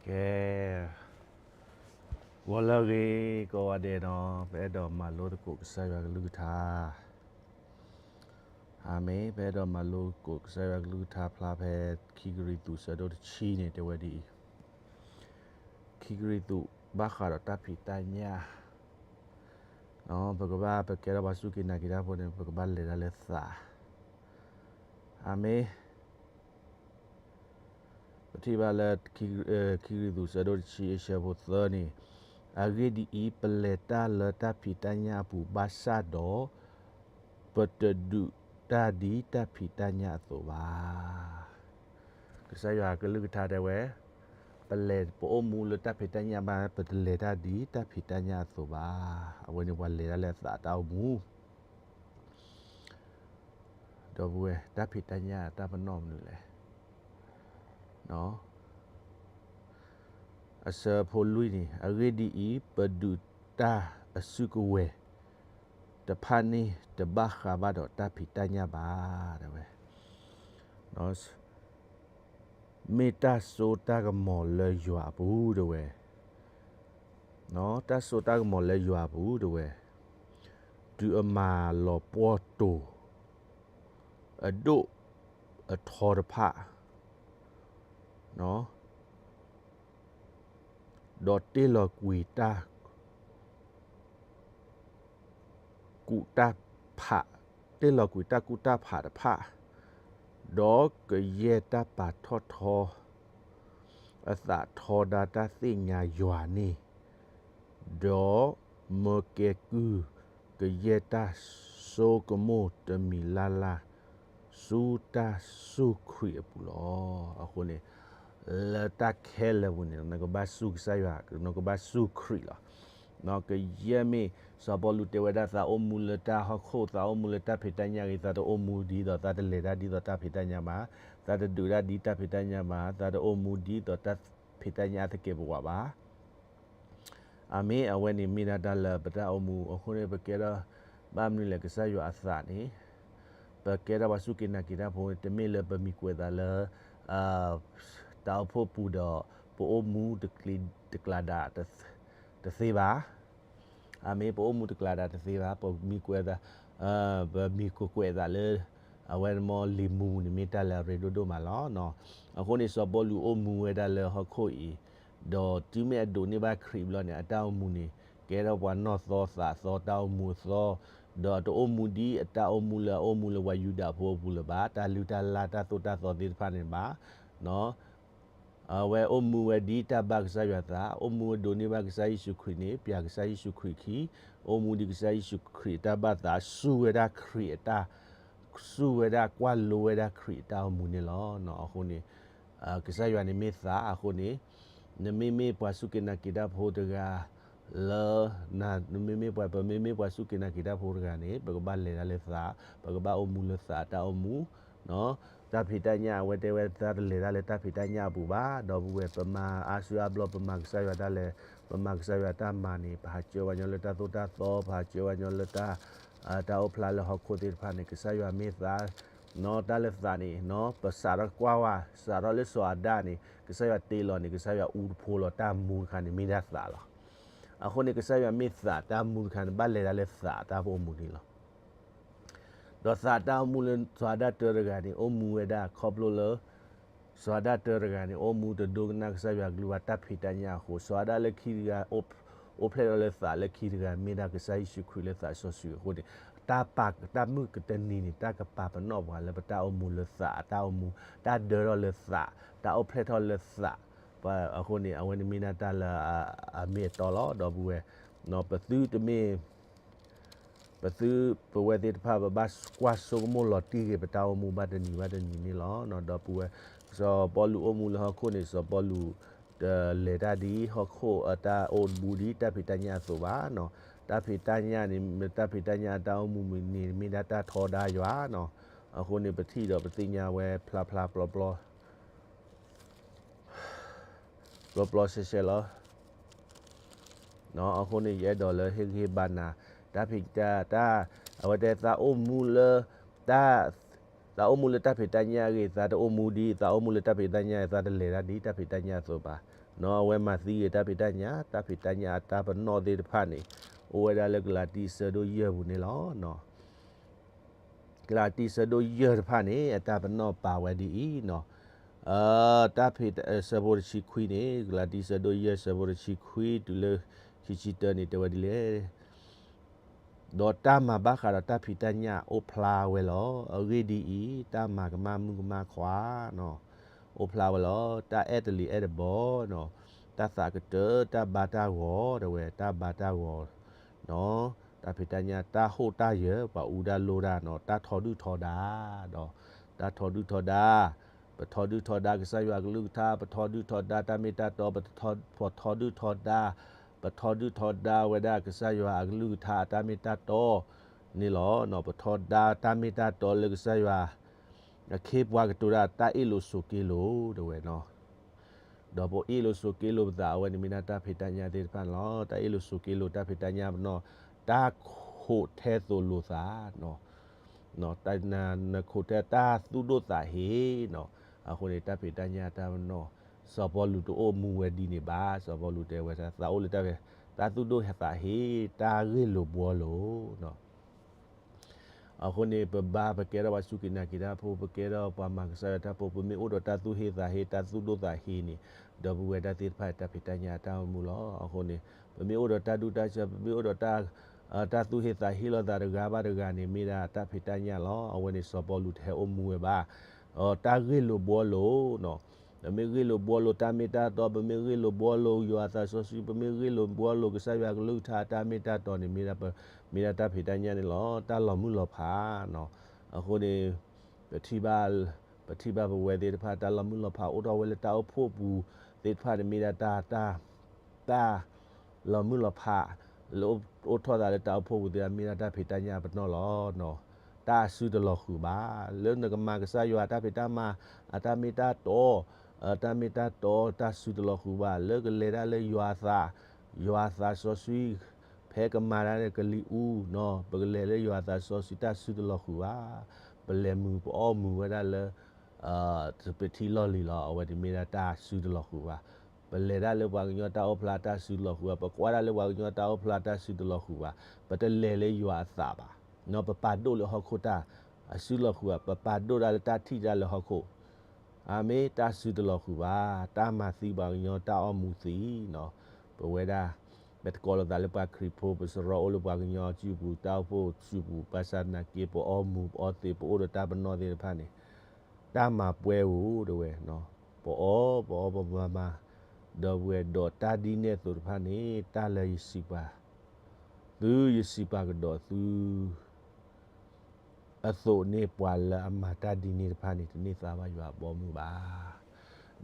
ကဲ, ဂီၤလၢအဂ့ၤ ကိးဂၤဒဲးနီၤ, ပအဲၣ်ဒိးမၤလိသကိးကစၢ်ယွၤကလုၢ်ကထါ. အၤမ့ၣ်. ပအဲၣ်ဒိးမၤလိသကိးကစၢ်ယွၤကလုၢ်ကထါဖျါဖဲ ခံကရံၣ်သူး ဆၢဒိၣ်တဆံန့ၣ် တဲဝဲဒ်အံၤ, ခံကရံၣ်သူး ဘၣ်ဃးဒီးတၢ်ဖံးတၢ်ညၣ် ပကဘၣ် ပကဲထီၣ်ပှၤစူၢ်က့ၤနာ်က့ၤတၢ်ဖိန့ၣ် ပကဘၣ်လဲၤတၢ်လၢသး. အၤမ့ၣ်. ပထံၣ်ဘၣ်လၢ ခံကရံၣ်သူး ဆၢဒိၣ်တဆံ အဆၢဖိသၢန့ၣ်, အဂ့ၢ်ဒ်အံၤ, ပလဲၤတၢ်လၢတၢ်ဖံးတၢ်ညၣ်အပူၤဘၣ်ဆၣ်ဒီး ပတဒုးတၢ်ဒ်တၢ်ဖံးတၢ်ညၣ်အသိးဘၣ်. ကစၢ်ယွၤကလုၢ်ကထါတဲဝဲ, ပလဲၤ ပအိၣ်မူလၢတၢ်ဖံးတၢ်ညၣ်ဘၣ်, ပတလဲၤတၢ်ဒ်တၢ်ဖံးတၢ်ညၣ်အသိးဘၣ်. အဝဲန့ၣ်ပှၤလဲၤတၢ်လၢအသးတၢ်အိၣ်မူ ဒီပုၢ်ဝဲၢ်, တၢ်ဖံးတၢ်ညၣ်တၢ်ပနီၣ်မနုၤလဲၣ်. အဆၢဖိလွံၢ်န့ၣ်, အဂ့ၢ်ဒ်အံၤ, ပဒုးတၢ်အစုကဝဲၤတဖၣ်န့ၣ် တဘၣ်ဃးဘၣ်ဒီးတၢ်ဖံးတၢ်ညၣ်ဘၣ်, တဲဝဲ. မ့ၢ်တၢ်စိတၢ်ကမီၤလၢယွၤအပူၤ, တဲဝဲ. တၢ်စိတၢ်ကမီၤလၢယွၤအပူၤ, တဲဝဲ, တုၤအမၤလီၤပှီၢ်တိၤ အဒိၣ်အထီတဖၣ်, ဒီးတ့ၢ်လီၤကွံာ်တၢ်ကူၣ်တၢ်ဖး, တ့ၢ်လီၤကွံာ်တၢ်ကူၣ်တၢ်ဖးတဖၣ်, ဒီးကယဲၢ်တၢ်ပာ်ထီၣ်ထီ အသးထီဒါတၢ်သ့ၣ်ညါယွၤန့ၣ်, ဒီးမၢကဲကုၢ်ကယဲၢ်တၢ်ဆိကမိၣ်တမံၤလၢ်လၢ် ဆူတၢ်စူၢ်ခရံာ်အပူၤလီၤ. အဃိန့ၣ် လၢတၢ်ခဲလၢာ်ပူၤန့ၣ် နကဘၣ်စူၢ်ကစၢ်ယွၤ, နကဘၣ်စူၢ်ခရံာ်လီၤ. ကယဲၢ်မ့ၢ်စီၤပီလူးတဲဝဲဒၣ် သးအိၣ်မူလၢတၢ်ဟီၣ်ခိၣ်, သးအိၣ်မူလၢတၢ်ဖံးတၢ်ညၣ်ဂ့ၤ, သးတအိၣ်မူဒ်သိးသးတလဲၤတၢ်ဒ်သိးတၢ်ဖံးတၢ်ညၣ်ဘၣ်, သးတဒုးတၢ်ဒ်တၢ်ဖံးတၢ်ညၣ်ဘၣ်, သးတအိၣ်မူဒ်သိးတၢ်ဖံးတၢ်ညၣ်အသကဲးပဝးဘၣ်. အၤမ့ၣ်. အဝဲန့ၣ်မ့ၢ်ဒၣ်တၢ်လၢပတၢ်အိၣ်မူအဃိန့ၣ် ပကဲထီၣ်ဘၣ်မနုၤလဲၣ် ကစၢ်ယွၤအသးန့ၣ်, ပကဲထီၣ်ပှၤစူၢ်က့ၤနာ်က့ၤတၢ်ဖိန့ၣ် တမ့ၢ်လၢပမံၤကွဲးသးလၢ တၢ်အိၣ်ဖှိၣ်ပူၤဒီး ပအိၣ်မူတကျးဒၣ်တသ့ဘၣ်. အၤမ့ၣ်. ပအိၣ်မူတကျးဒၣ်တသ့ဘၣ်, ပမံၤကွဲးသး, ပမံၤကွဲးကွဲးသးလၢ အဝဲမ့ၢ်လံာ်မူန့ၣ် မ့ၢ်တၢ်လၢအရ့ဒိၣ်ဒိၣ်မးလီၤ. အဃိန့ၣ် စီၤပီလူးအိၣ်မူဝဲဒၣ်လၢဟီၣ်ခိၣ်အံၤ, ဒီးတုၤမ့ၢ်အဒိးန့ၢ်ဘၣ်ခရံာ်ဘျီန့ၣ် အတၢ်အိၣ်မူန့ၣ် ကဲထီၣ်ပှၤနီၢ်သီသးသီတၢ်အိၣ်မူအသီ, ဒီးတအိၣ်မူဒ်အတၢ်အိၣ်မူလၢအအိၣ်မူလၢပှၤယူဒၤဖိအပူၤလၢၤဘၣ်, တၢ်လုၢ်တၢ်လၢ်တၢ်သိၣ်တၢ်သီသ့ၣ်တဖၣ်န့ၣ်ဘၣ်. အဝဲအိၣ်မူဝဲဒ်တၢ်ဘၣ်ကစၢ်ယွၤသး, အိၣ်မူဝဲဒိးန့ၢ်ဘၣ်ကစၢ်ယ့ၣ်ၡူးခရံာ်န့ၣ် ပျဲကစၢ်ယ့ၣ်ၡူးခရံာ်ခံ, အိၣ်မူဒ်ကစၢ်ယ့ၣ်ၡူးခရံာ်အတၢ်ဘၣ်သး, စူၢ်ဝဲဒၣ်ခရံာ်အတၢ်, စူၢ်ဝဲဒၣ်ကွၢ်လိဝဲဒၣ်ခရံာ်အတၢ်အိၣ်မူန့ၣ်လီၤ. အဃိန့ၣ် ကစၢ်ယွၤန့ၣ်မ့ၢ်သးအဃိန့ၣ်, နမ့မ့ၢ်ပှၤစူၢ်က့ၤနာ်က့ၤတၢ်ဖိတဂၤလၢ, နမ့မ့ၢ်ပှၤ, ပမ့မ့ၢ်ပှၤစူၢ်က့ၤနာ်က့ၤတၢ်ဖိတဂၤန့ၣ် ပကဘၣ်လဲၤတၢ်လၢသး, ပကဘၣ်အိၣ်မူလၢသးအတၢ်အိၣ်မူ တၢ်ဖံးတၢ်ညၣ် အဝဲတဲဝဲ တၢ်တလဲၤတၢ်လၢတၢ်ဖံးတၢ်ညၣ်အပူၤဘၣ်, ဒီပုၢ်ဝဲၢ်, ပမၤအါစုအါဘျီ ပမၤကစၢ်ယွၤတၢ်လဲၤ, ပမၤကစၢ်ယွၤတၢ်မၤန့ၣ် ပဟးစၢဝဲညီလၢတၢ်သိၣ်တၢ်သီ, ပဟးစၢဝဲညီလၢတၢ်, တၢ်အိၣ်ဖျါလၢဟီၣ်ခိၣ်သ့ၣ်တဖၣ်န့ၣ် ကစၢ်ယွၤမ့ၢ်သး, နီၢ်တၢ်လၢသးန့ၣ် ပစးထီၣ်ကွၢ်ဝဲ, စးထီၣ်လၢစီၤအၤဒၣ်န့ၣ် ကစၢ်ယွၤတ့လီၤန့ၣ် ကစၢ်ယွၤအူတဖိလီၤ တၢ်မူတခါန့ၣ် မ့ၢ်ဒၣ်သးလီၤ. အဃိန့ၣ် ကစၢ်ယွၤမ့ၢ်သး တၢ်မူတခါန့ၣ် ဘၣ်လဲၤတၢ်လၢသးတၢ်အိၣ်မူန့ၣ်လီၤ. ဒီးသးတၢ်အိၣ်မူလၢစီၤအၤဒၣ်တၢတဂၤန့ၣ် အိၣ်မူဝဲဒၣ်ခီဖျိလၢ စီၤအၤဒၣ်တၢတဂၤန့ၣ် အိၣ်မူတဒိကနၣ်ကစၢ်ယွၤကလုၢ်ဘၣ် တၢ်ဖံးတၢ်ညၣ်အဃိ, စီၤအၤဒၣ်လၢခံတဂၤ အိၣ်ဖျဲၣ်ထီၣ်လၢသးလၢခံတဂၤ မ့ၢ်ဒၣ်ကစၢ်ယ့ၣ်ၡူးခရံာ်လၢသးစီဆှံအဃိန့ၣ်, တၢ်ပာ်, တၢ်မုၢ်ကတနံၤန့ၣ် တၢ်ကပာ်ပနီၣ်ပှၤလၢပတၢ်အိၣ်မူလၢသးအတၢ်အိၣ်မူ, တၢ်ဒၢထီၣ်လၢသး, တၢ်အိၣ်ဖျဲၣ်ထီၣ်လၢသး, အဃိန့ၣ် အဝဲန့ၣ်မ့ၢ်ဒၣ်တၢ်လၢအမ့ၢ်အတီလီၤ ဒီပုၢ်ဝဲၢ်, ပသုတမ့ၢ် ပသုပဝဲသ့ၣ်တဖၣ် ပဘၣ်ကွၢ်ဆိကမိၣ်လီၤတံၢ်ဂ့ၤ ပတၢ်အိၣ်မူဘၣ်တနံၤဘၣ်တနံၤန့ၣ်လီၤ ဒီပုၢ်ဝဲၢ်. စီၤပီလူးအိၣ်မူလၢဟီၣ်ခိၣ်န့ၣ် စီၤပီလူးတလဲၤတၢ်ဒ်ဟီၣ်ခိၣ်အတၢ်အိၣ်မူဒ်တၢ်ဖံးတၢ်ညၣ်အသိးဘၣ်. တၢ်ဖံးတၢ်ညၣ်န့ၣ် တၢ်ဖံးတၢ်ညၣ်အတၢ်အိၣ်မူန့ၣ် မ့ၢ်ဒၣ်တၢ်ထီဒါယွၤ. အဃိန့ၣ် ပထံၣ်ဒီးပသ့ၣ်ညါဝဲဖျါဖျါပျီပျီ ပျီပျီရှဲရှဲလီၤ. အဃိန့ၣ် ယအဲၣ်ဒိးလၢဟ့ၣ်ဂံၢ်ဟ့ၣ်ဘါနၤ, တၢ်ဖံးတၢ်, တၢ်, အဝဲတဲသးအိၣ်မူလၢ, တၢ်, သးအိၣ်မူလၢတၢ်ဖံးတၢ်ညၣ်အဂ့ၢ် သးတအိၣ်မူဒ်, သးအိၣ်မူလၢတၢ်ဖံးတၢ်ညၣ်အဂ့ၢ် သးတလဲၤတၢ်ဒ်တၢ်ဖံးတၢ်ညၣ်အသိးဘၣ်. အဝဲမၤသံဂ့ၤတၢ်ဖံးတၢ်ညၣ်, တၢ်ဖံးတၢ်ညၣ်အတၢ်ပနီၣ်သ့ၣ်တဖၣ်န့ၣ် အိၣ်ဝဲဒၣ်လၢကလၤတံဆၢဒိၣ်ယဲၢ်ပူၤန့ၣ်လီၤ. ကလၤတံဆၢဒိၣ်ယဲၢ်တဖၣ်န့ၣ် အတၢ်ပနီၣ်ပာ်ဝဲဒ်အံၤ, တၢ်ဖံး ဆၢဖိတဆံခွံန့ၣ် ကလၤတံဆၢဒိၣ်ယဲၢ်ဆၢဖိတဆံခွံတုၤလၢခံဆံတၢန့ၣ် တဲဝဲဒ်လဲၣ်. ဒီးတၢ်မၤဘၣ်ဃးဒီးတၢ်ဖံးတၢ်ညၣ်အိၣ်ဖျါဝဲလီၤ. အဂ့ၢ်ဒ်အံၤ, တၢ်မၤကမၣ်မုၣ်ကမၣ်ခွါ အိၣ်ဖျါဝဲလီၤ. တၢ်အဲၣ်တလံၤအဲၣ်တဘီ, တၢ်သးကတၢၢ်, တၢ်ဘါတၢ်ဂီၤ, တဲဝဲ တၢ်ဘါတၢ်ဂီၤ, တၢ်ဖံးတၢ်ညၣ်, တၢ်ဟိၣ်တၢ်ယၢၤ, ပှၤအူတၢ်လိၣ်တၢ်, တၢ်ထီဒုၣ်ထီဒါ, ဒီးတၢ်ထီဒုၣ်ထီဒါ, ပထီဒုၣ်ထီဒါကစၢ်ယွၤအကလုၢ်ကထါ, ပထီဒုၣ်ထီဒါတၢ်မ့ၢ်တၢ်တီ, ပထီဒုၣ်ထီဒါ, ပထီဒုၣ်ထီဒါဝဲဒၣ်ကစၢ်ယွၤအကလုၢ်ကထါအတၢ်မ့ၢ်တၢ်တီန့ၣ်လီၤ. ပထီဒါတၢ်မ့ၢ်တၢ်တီလၢကစၢ်ယွၤ အခ့အပှၤကတိၤဒၣ်တၢ်အ့ၣ်လိာ်ဆိးက့လိာ် တဲဝဲ, ဒီးပအ့ၣ်လိာ်ဆိးက့လိာ်ပသး အဝဲန့ၣ်မ့ၢ်ဒၣ်တၢ်ဖံးတၢ်ညၣ်သ့ၣ်တဖၣ်န့ၣ်လီၤ. တၢ်အ့ၣ်လိာ်ဆိးက့လိာ် တၢ်ဖံးတၢ်ညၣ်ပနီၣ်, တၢ်ခိးထဲသိးလိာ်သး နခိးထဲတၢ်သူၣ်ဒိၣ်သးဟ့နီၤ. အဃိန့ၣ် တၢ်ဖံးတၢ်ညၣ်တၢ်ပနီၣ်, စီၤပီလူးတအိၣ်မူဝဲဒ်န့ၣ်ဘၣ်. စီၤပီလူးတဲဝဲဒၣ် သးအိၣ်လၢတၢ်, တၢ်သူၣ်ဒိၣ်သးဟ့, တၢ်ဂ့ၢ်လိာ်ဘှီလိာ် အဃိန့ၣ် ပဘါပကဲထီၣ်ပှၤစူၢ်က့ၤနာ်က့ၤတၢ်ဖိ, ပကဲထီၣ်ပှၤမၤကစၢ်ယွၤတၢ်ဖိ, ပမ့ၢ်အိၣ်ဒီးတၢ်သူၣ်ဟ့သးဟ့, တၢ်သူၣ်ဒိၣ်သးဟ့န့ၣ်, ဒီပုၢ်ဝဲၢ်တၢ်သ့ၣ်တဖၣ် တၢ်ဖံးတၢ်ညၣ်အတၢ်အိၣ်မူလီၤ. အဃိန့ၣ် ပမ့ၢ်အိၣ်ဒီးတၢ်ဒူတၢ်ဆၢ, ပမ့ၢ်အိၣ်ဒီးတၢ်, တၢ်သူၣ်ဟ့သးဟ့လိာ်သးတဂၤဘၣ်တဂၤန့ၣ် မ့ၢ်ဒၣ်တၢ်ဖံးတၢ်ညၣ်လီၤ. အဝဲန့ၣ် စီၤပီလူးတဟဲအိၣ်မူဝဲဘၣ်. တၢ်ဂ့ၢ်လိာ်ဘှီလိာ်နီၤ. ပမ့ၢ်ဂ့ၢ်လိာ်ဘှီလိာ်တၢ်မ့ၢ်တၢ်တီ, ပမ့ၢ်ဂ့ၢ်လိာ်ဘှီလိာ်ယွၤအသးစီဆှံ, ပမ့ၢ်ဂ့ၢ်လိာ်ဘှီလိာ်ကစၢ်ယွၤကလုၢ်ကထါအတၢ်မ့ၢ်တၢ်တီန့ၣ် မ့ၢ်ဒၣ်ပ, မ့ၢ်ဒၣ်တၢ်ဖံးတၢ်ညၣ်န့ၣ်လီၤ. တၢ်လီၤမုၢ်လီၤဖးနီၤ. အဃိန့ၣ် ပထံၣ်ဘၣ်, ပထံၣ်ဘၣ်ပဝဲသ့ၣ်တဖၣ် တၢ်လီၤမုၢ်လီၤဖးအိၣ်ထီၣ်ဝဲလၢတၢ်အိၣ်ဖှိၣ်ပူၤသ့ၣ်တဖၣ်န့ၣ် မ့ၢ်ဒၣ်တၢ်, တၢ်လီၤမုၢ်လီၤဖး လၢအိၣ်ထီၣ်သးလၢတၢ်အိၣ်ဖှိၣ်ပူၤသ့ၣ်တဖၣ် မ့ၢ်ဒၣ်တၢ်ဖံးတၢ်ညၣ်ပနီၣ်လီၤ. တၢ်စုတလီၤဃုာ်ဘၣ်. လၢနကမၤကစၢ်ယွၤတၢ်ဖံးတၢ်မၤ, အတၢ်မ့ၢ်တၢ်တီ, တၢ်မ့ၢ်တၢ်တီ တၢ်စုတလီၤဃုာ်ဘၣ်. လၢကလဲၤတၢ်လၢယွၤအသး, ယွၤအသးစီဆှံ ဖဲကမၤတၢ်န့ၣ်ကလံၤအူနီၤ, ပကလဲၤလၢယွၤအသးစီဆှံ တၢ်စုတလီၤဃုာ်ဘၣ်. ပလဲၤမုာ်ပအီၣ်မုာ်ဝဲဒၣ်လၢ ပထံလီၢ်လံၤလီၤ. အဝဲန့ၣ်မ့ၢ်ဒၣ်တၢ်စုတလီၤဃုာ်ဘၣ်. ပလဲၤတၢ်လၢပှၤကညီတၢ်အိၣ်ဖျါတၢ်စုတလီၤဃုာ်ဘၣ်. ပကွၢ်တၢ်လၢပှၤကညီတၢ်အိၣ်ဖျါတၢ်စုတလီၤဃုာ်ဘၣ်. ပတလဲၤလၢယွၤအသးဘၣ်. ပပာ်ဒိၣ်လၢဟီၣ်ခိၣ်တၢ်အစုလီၤဃုာ်ဘၣ်. ပပာ်ဒိၣ်တၢ်လၢတၢ်ထံၣ်တၢ်လၢဟီၣ်ခိၣ် အမ့ၢ်တၢ်စုတလီၤဃုာ်ဘၣ်. တၢ်မၤသံပှၤကညီတၢ်အီၣ်မူသံနီၤ. ပဝဲဒၣ် ပတကိးလိာ်သးလၢပှၤခရံာ်ဖိ, ပစရီအိၣ်လၢပှၤကညီစုပူၤ, တၢ်အိၣ်ဖှိၣ်စုပူၤ, ဘၣ်ဆၣ်သနာ်က့ ပအီၣ်မူပအီသံး ပအိၣ်ဒီးတၢ်ပနီၣ်သ့ၣ်တဖၣ်န့ၣ် တၢ်မၤပှဲၤဧိၤတဲဝဲ, ပအီၣ်ပအီပမၤမၤ, ဒီပုၢ်ဝဲၢ်, ဒီးတၢ်ဒ်န့ၣ်အသိးတဖၣ်န့ၣ် တၢ်လၢယစံးပှၤ, သုယစံးပှၤကဒီးသု အသိးန့ၣ် ပှၤလၢအမၤတၢ်ဒ်န့ၣ်တဖၣ်န့ၣ် တန့ၢ်သါဘၣ်ယွၤအဘီအမုၢ်ဘၣ်.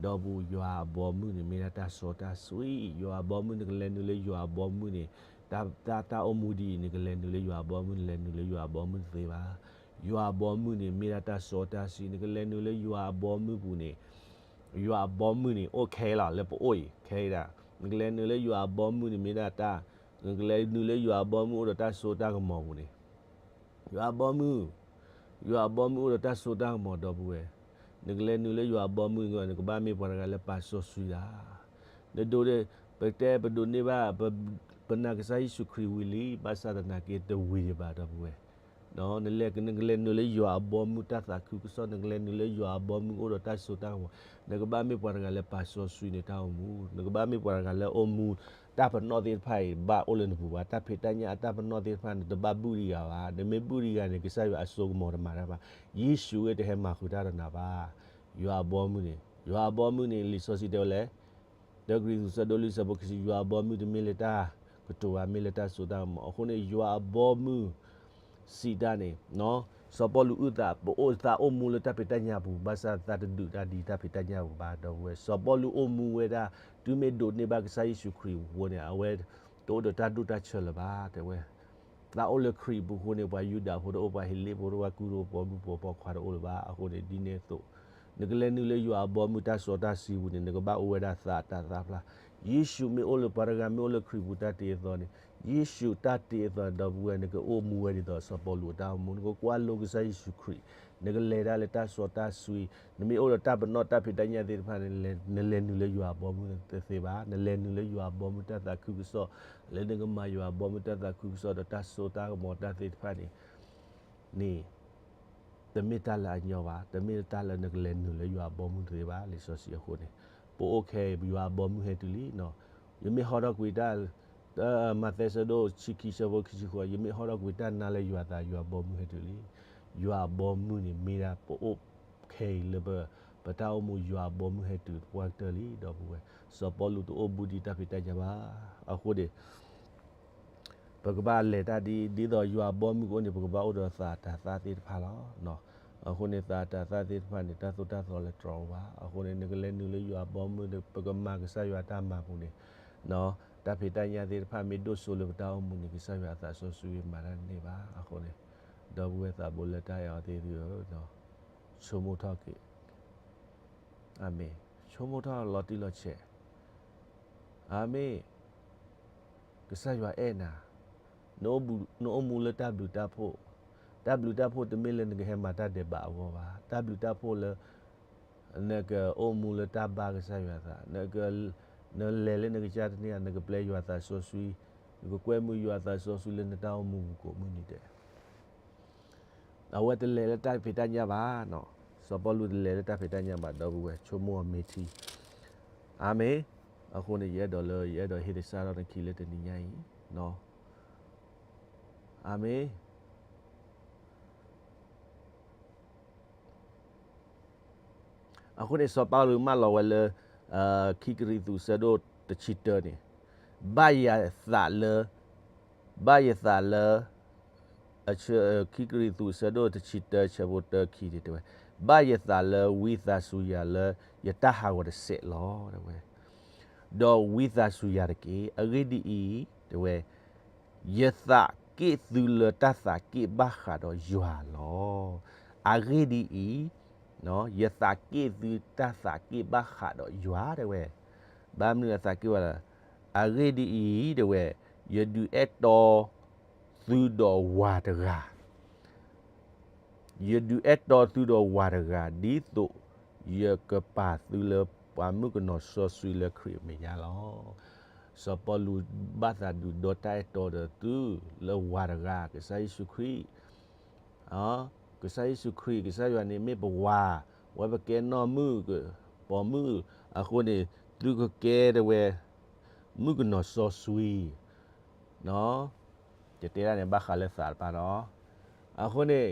ဒီပုၢ်ဝဲၢ်, ယွၤအဘီအမုၢ်န့ၣ် မ့ၢ်ဒၣ်တၢ်စီတၢ်ဆှံ. ယွၤအဘီအမုၢ် နကလဲၤနုာ်လၢယွၤအဘီအမုၢ်န့ၣ်, တၢ်, တၢ်, တၢ်အိၣ်မူဒ်အံၤ နကလဲၤနုာ်လၢယွၤအဘီအမုၢ်, နလဲၤနုာ်လၢယွၤအဘီအမုၢ်တသ့ဘၣ်. ယွၤအဘီအမုၢ်န့ၣ် မ့ၢ်ဒၣ်တၢ်စီတၢ်ဆှံ. နကလဲၤနုာ်လၢယွၤအဘီအမုၢ်ပူၤန့ၣ်, ယွၤအဘီအမုၢ်န့ၣ် အိၣ်ခဲလီၤ လၢပအိၣ်အံၤ ခဲအံၤဒၣ်. နကလဲၤနုာ်လၢယွၤအဘီအမုၢ်န့ၣ် မ့ၢ်ဒၣ်တၢ်, နကလဲၤနုာ်လၢယွၤအဘီအမုၢ်အိၣ်ဒီးတၢ်စိတၢ်ကမီၤပူၤန့ၣ် ယွၤအဘီအမုၢ်, ယွၤအဘီအမုၢ်အိၣ်ဒီးတၢ်စိတၢ်ကမီၤ ဒီပုၢ်ဝဲၢ်. နကလဲၤနုာ်လၢယွၤအဘီအမုၢ်န့ၣ် နကဘၣ်မ့ၢ်ပှၤတဂၤလၢပာ်စီဆှံတၢ်. နဒိး, ပတဲပဒိးန့ၢ်ဘၣ် ပနာ်ကစၢ်ယ့ၣ်ၡူးခရံာ်ဝံၤလံ, ဘၣ်ဆၣ်သနာ်က့တဝံၤဒံးဘၣ် ဒီပုၢ်ဝဲၢ်. နလဲၤ, နကလဲၤနုာ်လၢယွၤအဘီအမုၢ်တၢ်သးခုကစီၣ်, နကလဲၤနုာ်လၢယွၤအဘီအမုၢ်အိၣ်ဒီးတၢ်စိတၢ်ကမီၤ, နကဘၣ်မ့ၢ်ပှၤတဂၤလၢပာ်စီဆှံန့ၣ်တၢ်အိၣ်မူ, နကဘၣ်မ့ၢ်ပှၤတဂၤလၢအိၣ်မူ တၢ်ပနီၣ်သ့ၣ်တဖၣ်အံၤ ဘၣ်အိၣ်လၢနပူၤဘၣ်. တၢ်ဖံးတၢ်ညၣ်အတၢ်ပနီၣ်သ့ၣ်တဖၣ်န့ၣ် တဘၣ်ဘုၣ်ဒံးဂၤဘၣ်. နမ့ၢ်ဘုၣ်ဒံးဂၤန့ၣ် ကစၢ်ယွၤအစိကမီၤတမၤတၢ်ဘၣ်. ယ့ၣ်ၡူးတဟဲမၤဃုာ်တၢ်ဒီးနၤဘၣ်. ယွၤအဘီအမုၢ်န့ၣ်, ယွၤအဘီအမုၢ်န့ၣ် လံာ်စီဆှံတဲဝဲလဲၣ်, တၢကရံၣ်သူး ဆၢဒိၣ်လွံၢ် ဆၢဖိခံဆံ, ယွၤအဘီအမုၢ်တမ့ၢ်လၢတၢ်ကတိၤဘၣ်, မ့ၢ်လၢတၢ်စိတၢ်ကမီၤ. အဃိန့ၣ် ယွၤအဘီအမုၢ် စံးတၢ်န့ၣ်, စီၤပီလူးအုၣ်သး, ပအိၣ်သးအိၣ်မူလၢတၢ်ဖံးတၢ်ညၣ်ပူၤ, ဘၣ်ဆၣ်သးတဒုးတၢ်ဒ်တၢ်ဖံးတၢ်ညၣ်ပူၤဘၣ် ဒီပုၢ်ဝဲၢ်. စီၤပီလူးအိၣ်မူဝဲဒၣ်, တုၤမ့ၢ်ဒိးန့ၢ်ဘၣ်ကစၢ်ယ့ၣ်ၡူးခရံာ်အဃိန့ၣ် အဝဲတအိၣ်ဒီးတၢ်ဒိၣ်တၢ်ဆၢလၢၤဘၣ် တဲဝဲ. သးအိၣ်လၢခရံာ်အပူၤအဃိန့ၣ် ပှၤယူဒၤဖိတအိၣ်, ပှၤဟ့းလ့ၣ်ဖိတအိၣ်, ပှၤကူၣ်တအိၣ်, ပှၤမုၣ်ဖိပိာ်ခွါတအိၣ်လၢၤဘၣ်. အဃိန့ၣ် ဒ်န့ၣ်အသိး နကလဲၤနုာ်လၢယွၤအဘီအမုၢ်တၢ်စီတၢ်ဆှံပူၤန့ၣ် နကဘၣ်အိၣ်ဝဲဒၣ်သးတၢ်သးဖျါ ယ့ၣ်ၡူးမ့ၢ်အိၣ်လၢပှၤတဂၤမ့ၢ်အိၣ်လၢခရံာ်ပူၤတၢ်တ့အသီန့ၣ်, ယ့ၣ်ၡူးတၢ်တ့အသီန့ၣ် ဒီပုၢ်ဝဲၢ် နကအိၣ်မူဝဲဒ်သိးစီၤပီလူးအတၢ်အိၣ်မူ, နကကွၢ်လိကစၢ်ယ့ၣ်ၡူးခရံာ်, နကလဲၤတၢ်လၢတၢ်စီတၢ်ဆှံ, နမ့ၢ်အိၣ်ဒီးတၢ်ပနီၣ်တၢ်ဖံးတၢ်ညၣ်သ့ၣ်တဖၣ်န့ၣ် နလဲၤနုာ်လၢယွၤအဘီအမုၢ်တသ့ဘၣ်, နလဲၤနုာ်လၢယွၤအဘီအမုၢ်တၢ်သးခုကစီၣ်, လၢနကမၤယွၤအဘီအမုၢ်တၢ်သးခုကစီၣ်ဒီးတၢ်စိတၢ်ကမီၤတၢ်သ့ၣ်တဖၣ်န့ၣ် န့ၣ် တမ့ၢ်တၢ်လၢအညီဘၣ်, တမ့ၢ်တၢ်လၢနကလဲၤနုာ်လၢယွၤအဘီအမုၢ်တသ့ဘၣ်, လံာ်စီဆှံအဃိန့ၣ်, ပအိၣ်ခဲအံၤ ယွၤအဘီအမုၢ်ဟဲတုၤလံ, ယမ့ၢ်ဟီထီၣ်ကွံာ်တၢ်, မးသဲဆၢဒိၣ်ဆံခံဆၢဖိခံဆံဃိး, ယမ့ၢ်ဟီထီၣ်ကွံာ်တၢ်နါလၢယွၤအသး ယွၤအဘီအမုၢ်ဟဲတုၤလံ, ယွၤအဘီအမုၢ်န့ၣ် မ့ၢ်ဒၣ်ပအိၣ်ခဲအံၤလၢပ, ပတၢ်အိၣ်မူ ယွၤအဘီအမုၢ်ဟဲတုၤပှၢ်ကတၢၢ်လံ ဒီပုၢ်ဝဲၢ်, စီၤပီလူးတအိၣ်ဘူးဒံးတၢ်ဖံးတၢ်ညၣ်ဘၣ်, အဃိန့ၣ် ပကဘၣ်လဲၤတၢ်ဒ်, ဒ်သိးယွၤအဘီအမုၢ်ကအိၣ်န့ၣ် ပကဘၣ်အိၣ်ဒီးသးတၤသၣ်သ့ၣ်တဖၣ်လီၤ. အဃိန့ၣ် သးတၤသၣ်သ့ၣ်တဖၣ်န့ၣ် တၢ်သိၣ်တၢ်သီလၢတြီအိၣ်ဘၣ်. အဃိန့ၣ် နကလဲၤနုာ်လၢယွၤအဘီအမုၢ်န့ၣ် ပကမၤကစၢ်ယွၤတၢ်မၤပူၤန့ၣ်, တၢ်ဖံးတၢ်ညၣ်သ့ၣ်တဖၣ်မ့ၢ်ဒိၣ်စိလၢပတၢ်အိၣ်မူန့ၣ် ကစၢ်ယွၤအသးစီဆှံမၤတၢ်န့ၢ်ဘၣ်. အဃိန့ၣ် ဒီပုၢ်ဝဲၢ်သးဘိလၢတၢ်အဲၣ်အီၤသ့ၣ်ဧၢ, ဆိကမိၣ်ထီၣ်က့ၤ, အၤမ့ၣ်, ဆိကမိၣ်ထီၣ်လီၤတံၢ်လီၤဆဲး, အၤမ့ၣ်, ကစၢ်ယွၤအဲၣ်နၤ, နအိၣ်မူလၢတၢ်ဘျုးတၢ်ဖှိၣ်, တၢ်ဘျုးတၢ်ဖှိၣ်တမ့ၢ်လၢနကဟဲမၤတၢ်ဒဲးဘးအဂီၢ်ဘၣ်, တၢ်ဘျုးတၢ်ဖှိၣ်လၢ နကအိၣ်မူလၢတၢ်ဘၣ်ကစၢ်ယွၤအသး, နလဲၤလၢနကစၢ်တန့ၢ်ဧါ, နကပျဲယွၤသးစီဆှံ, နကကွဲမုာ်ယွၤသးစီဆှံလၢနတၢ်အိၣ်မူပူၤကိးမုၢ်နံၤဒဲး အဝဲတလဲၤလၢတၢ်ဖံးတၢ်ညၣ်ဘၣ်နီၤ, စီၤပီလူးတလဲၤလၢတၢ်ဖံးတၢ်ညၣ်ဘၣ် ဒီပုၢ်ဝဲၢ်, ဆိကမိၣ်အီၤမ့ၢ်ထံ, အၤမ့ၣ်, အဃိန့ၣ် ယအဲၣ်ဒိးလၢ ယအဲၣ်ဒိးဟ့ၣ်သဆၣ်ထီၣ်နခံလၢတနံၤညါအံၤ, အၤမ့ၣ်. အဃိန့ၣ် စီၤပီလူးမၢလီၤဝဲလၢ ခံကရံၣ်သူး ဆၢဒိၣ်တဆံတၢန့ၣ်, ဘၣ်ယသးလၢ, ဘၣ်ယသးလၢ, ခံကရံၣ်သူး ဆၢဒိၣ်တဆံတၢ ဆၢဖိတၢခံန့ၣ်တဲဝဲ, ဘၣ်ယသးလၢဝံသးစူၤယၤလၢ ယတၢ်ဟးဂီၤတစဲးလီၤ တဲဝဲ, ဒီးဝံသးစူၤယၤတက့ၢ်. အဂ့ၢ်ဒ်အံၤ, တဲဝဲ, ယသးက့ၣ်သုလၢတၢ်သးက့ၣ်ဘၣ်ဃးဒီးယွၤလီၤ. အဂ့ၢ်ဒ်အံၤ, ယသးက့ၣ်သုတၢ်သးက့ၣ်ဘၣ်ဃးဒီးယွၤ တဲဝဲ, ဘၣ်မနုၤအသးက့ၣ်ဝဲလဲၣ်. အဂ့ၢ်ဒ်အံၤ, တဲဝဲ, ယဒုးအဲၣ်တီသုဒီးဝၤတဂၤ ယဒုးအဲၣ်တီသုဒီးဝၤတဂၤ ဒ်သိးယကပာ်သုလၢပှၤမုၣ်ကနီၤစီဆှံလၢခရံာ်အမဲာ်ညါလီၤ. စီၤပီလူးဘၣ်သးဒုးဒီတၢ်အဲၣ်တီဒီးသုလၢဝၤတဂၤ ကစၢ်ယ့ၣ်ၡူးခရံာ်, ကစၢ်ယ့ၣ်ၡူးခရံာ် ကစၢ်ယွၤန့ၣ်မ့ၢ်ပဝၤ, ဝဲပကဲနီၢ်မုၣ်, ပိာ်မုၣ်, အဃိန့ၣ် သုကကဲတဲဝဲ မုၣ်ကနီၤစီဆှံ ယတဲဒၣ်န့ၣ် ဘၣ်ဃးလၢသးတပၤနီၤ. အဃိန့ၣ်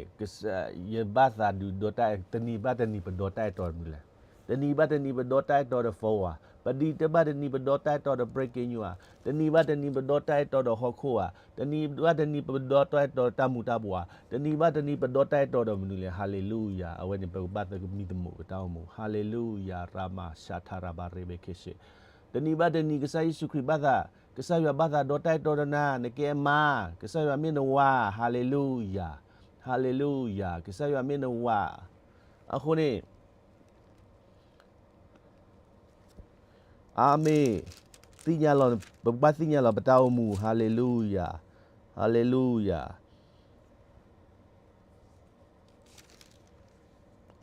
ယဘၣ်သးဒုးဒီတၢ်အဲၣ် တနံၤဘၣ်တနံၤပဒီတၢ်အဲၣ်တီဒီးမနုၤလဲၣ်. တနံၤဘၣ်တနံၤပဒီတၢ်အဲၣ်တီဒီး phone ဧါ, ပဒံးတဘၣ်တနံၤပဒီတၢ်အဲၣ်တီဒီး breaking news ဧါ, တနံၤဘၣ်တနံၤပဒီတၢ်အဲၣ်တီဒီးဟီၣ်ခိၣ်ဧါ, တနံၤဘၣ်တနံၤပဒီတၢ်အဲၣ်တီဒီးတၢ်မူၤတၢ်ဘှီးဧါ, တနံၤဘၣ်တနံၤပဒီတၢ်အဲၣ်တီဒီးမနုၤလဲၣ်. ဟါလ့လူယၤ, အဝဲန့ၣ် ပကဘၣ်သးကမံသမိးပတၢ်အိၣ်မူ. ဟါလ့လူယၤ, ရမၤ ရှၤထရဘၤရ့ဘ့ၤခ့ၣ်ရှ့ၣ်. တနံၤဘၣ်တနံၤ ကစၢ်ယ့ၣ်ၡူးခရံာ်ဘၣ်သး ကစၢ်ယွၤဘၣ်သးဒီတၢ်အဲၣ်တီဒီးနၤ, နကဲအမါ, ကစၢ်ယွၤမ့ၢ်နဝၤ, ဟါလ့လူယၤ, ဟါလ့လူယၤ, ကစၢ်ယွၤမ့ၢ်နဝၤ. အဃိန့ၣ် အၤမ့ၣ်, သ့ၣ်ညါလီၤ, ပကဘၣ်သ့ၣ်ညါလီၤပတၢ်အိၣ်မူ, ဟါလ့လူယၤ, ဟါလ့လူယၤ.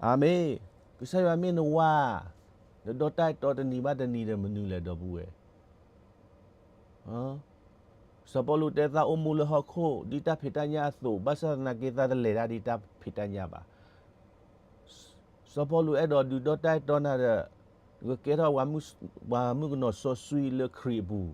အၤမ့ၣ်, ကစၢ်ယွၤမ့ၢ်နဝၤ, နဒီတၢ်အဲၣ်တီတနံၤဘၣ်တနံၤဒီးမနုၤလဲၣ် ဒီပုၢ်ဝဲၢ်. စီၤပီလူးတဲသးအိၣ်မူလၢဟီၣ်ခိၣ် ဒ်တၢ်ဖံးတၢ်ညၣ်အသိး, ဘၣ်ဆၣ်သနာ်က့သးတလဲၤတၢ်ဒ်တၢ်ဖံးတၢ်ညၣ်ဘၣ်. စီၤပီလူးအဲၣ်ဒိးဒုးဒီတၢ်အဲၣ်တီနၤဒီး နကကဲထီၣ်ပှၤမုၣ်ကနီၤစီဆှံလၢခရံာ်အပူၤ.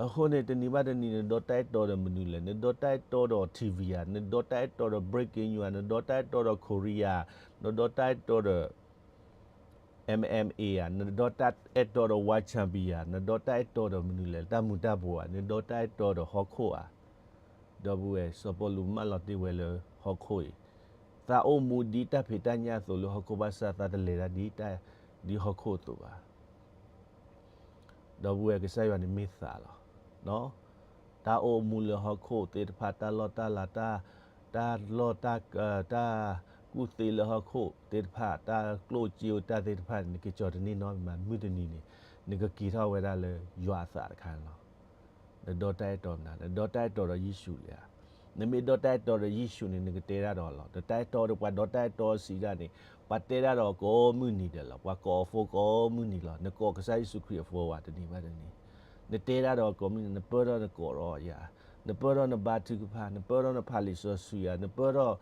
အဃိန့ၣ် တနံၤဘၣ်တနံၤ နဒီတၢ်အဲၣ်တီဒီးမနုၤလဲၣ်. နဒီတၢ်အဲၣ်တီဒီး ထံၣ်ဝံၤ ဧါ, နဒီတၢ်အဲၣ်တီဒီး breaking news ဧါ, နဒီတၢ်အဲၣ်တီဒီး Korea ဧါ, နဒီတၢ်အဲၣ်တီဒီး MMA ဧါ, နဒီတၢ်အဲၣ်တီဒီး One Champion ဧါ, နဒီတၢ်အဲၣ်တီဒီးမနုၤလဲၣ်, တၢ်မူၤတၢ်ဘှီးဧါ, နဒီတၢ်အဲၣ်တီဒီးဟီၣ်ခိၣ်ဧါ. ဒီပုၢ်ဝဲၢ်, စီၤပီလူးမၢလီၤတ့ၢ်ဝဲလၢဟီၣ်ခိၣ်အံၤ, သးအိၣ်မူဒ်တၢ်ဖံးတၢ်ညၣ်အသိးလၢဟီၣ်ခိၣ်, ဘၣ်ဆၣ်သးတလဲၤတၢ်ဒ်တၢ်, ဒ်ဟီၣ်ခိၣ်အသိးဘၣ်. ဒီပုၢ်ဝဲၢ်, ကစၢ်ယွၤန့ၣ်မ့ၢ်သးလီၤ. တၢ်အိၣ်မူလၢဟီၣ်ခိၣ်သ့ၣ်တဖၣ်, တၢ်လီၢ်တၢ်လၤ, တၢ်, တၢ်လီၢ်တၢ်, တၢ်ကူၣ်သ့လၢဟီၣ်ခိၣ်သ့ၣ်တဖၣ်, တၢ်ကျိၣ်စ့တၢ်သ့ၣ်တဖၣ်န့ၣ် နကကၠီၤတန့ၢ်နီတမံၤ, မုၢ်တနံၤန့ၣ် နကက့ၤထီၣ်ဝဲဒၣ်လၢယွၤအသးတခါန့ၣ်လီၤ. နဒီတၢ်အဲၣ်တီမနုၤလဲၣ်, နဒီတၢ်အဲၣ်တီဒီးယ့ၣ်ၡူးဧါ. နမ့ၢ်ဒီတၢ်အဲၣ်တီဒီးယ့ၣ်ၡူးန့ၣ် နကတဲဒၣ်ဒီးအီၤလီၤ. နတၢ်အဲၣ်တီဒီးပှၤဒီတၢ်အဲၣ်တီစံးဒၣ်န့ၣ် ပှၤတဲဒၣ်ဒီးအီၤကိးမုၢ်နံၤဒဲးလီၤ. ပှၤကိးအီၤ phone ကိးမုၢ်နံၤလီၤ. နကိးကစၢ်ယ့ၣ်ၡူးခရံာ်အ phone ဘၣ်တနံၤဘၣ်တနံၤ. နတဲဒၣ်ဒီးအီၤကိးမုၢ်နံၤ, နပၢၢ်ထီၣ်နကိးဒီးယၤ, နပၢၢ်ထီၣ်နဘါထုကဖၣ်, နပၢၢ်ထီၣ်နဖးလံာ်စီဆှံဧါ, နပၢၢ်ထီၣ်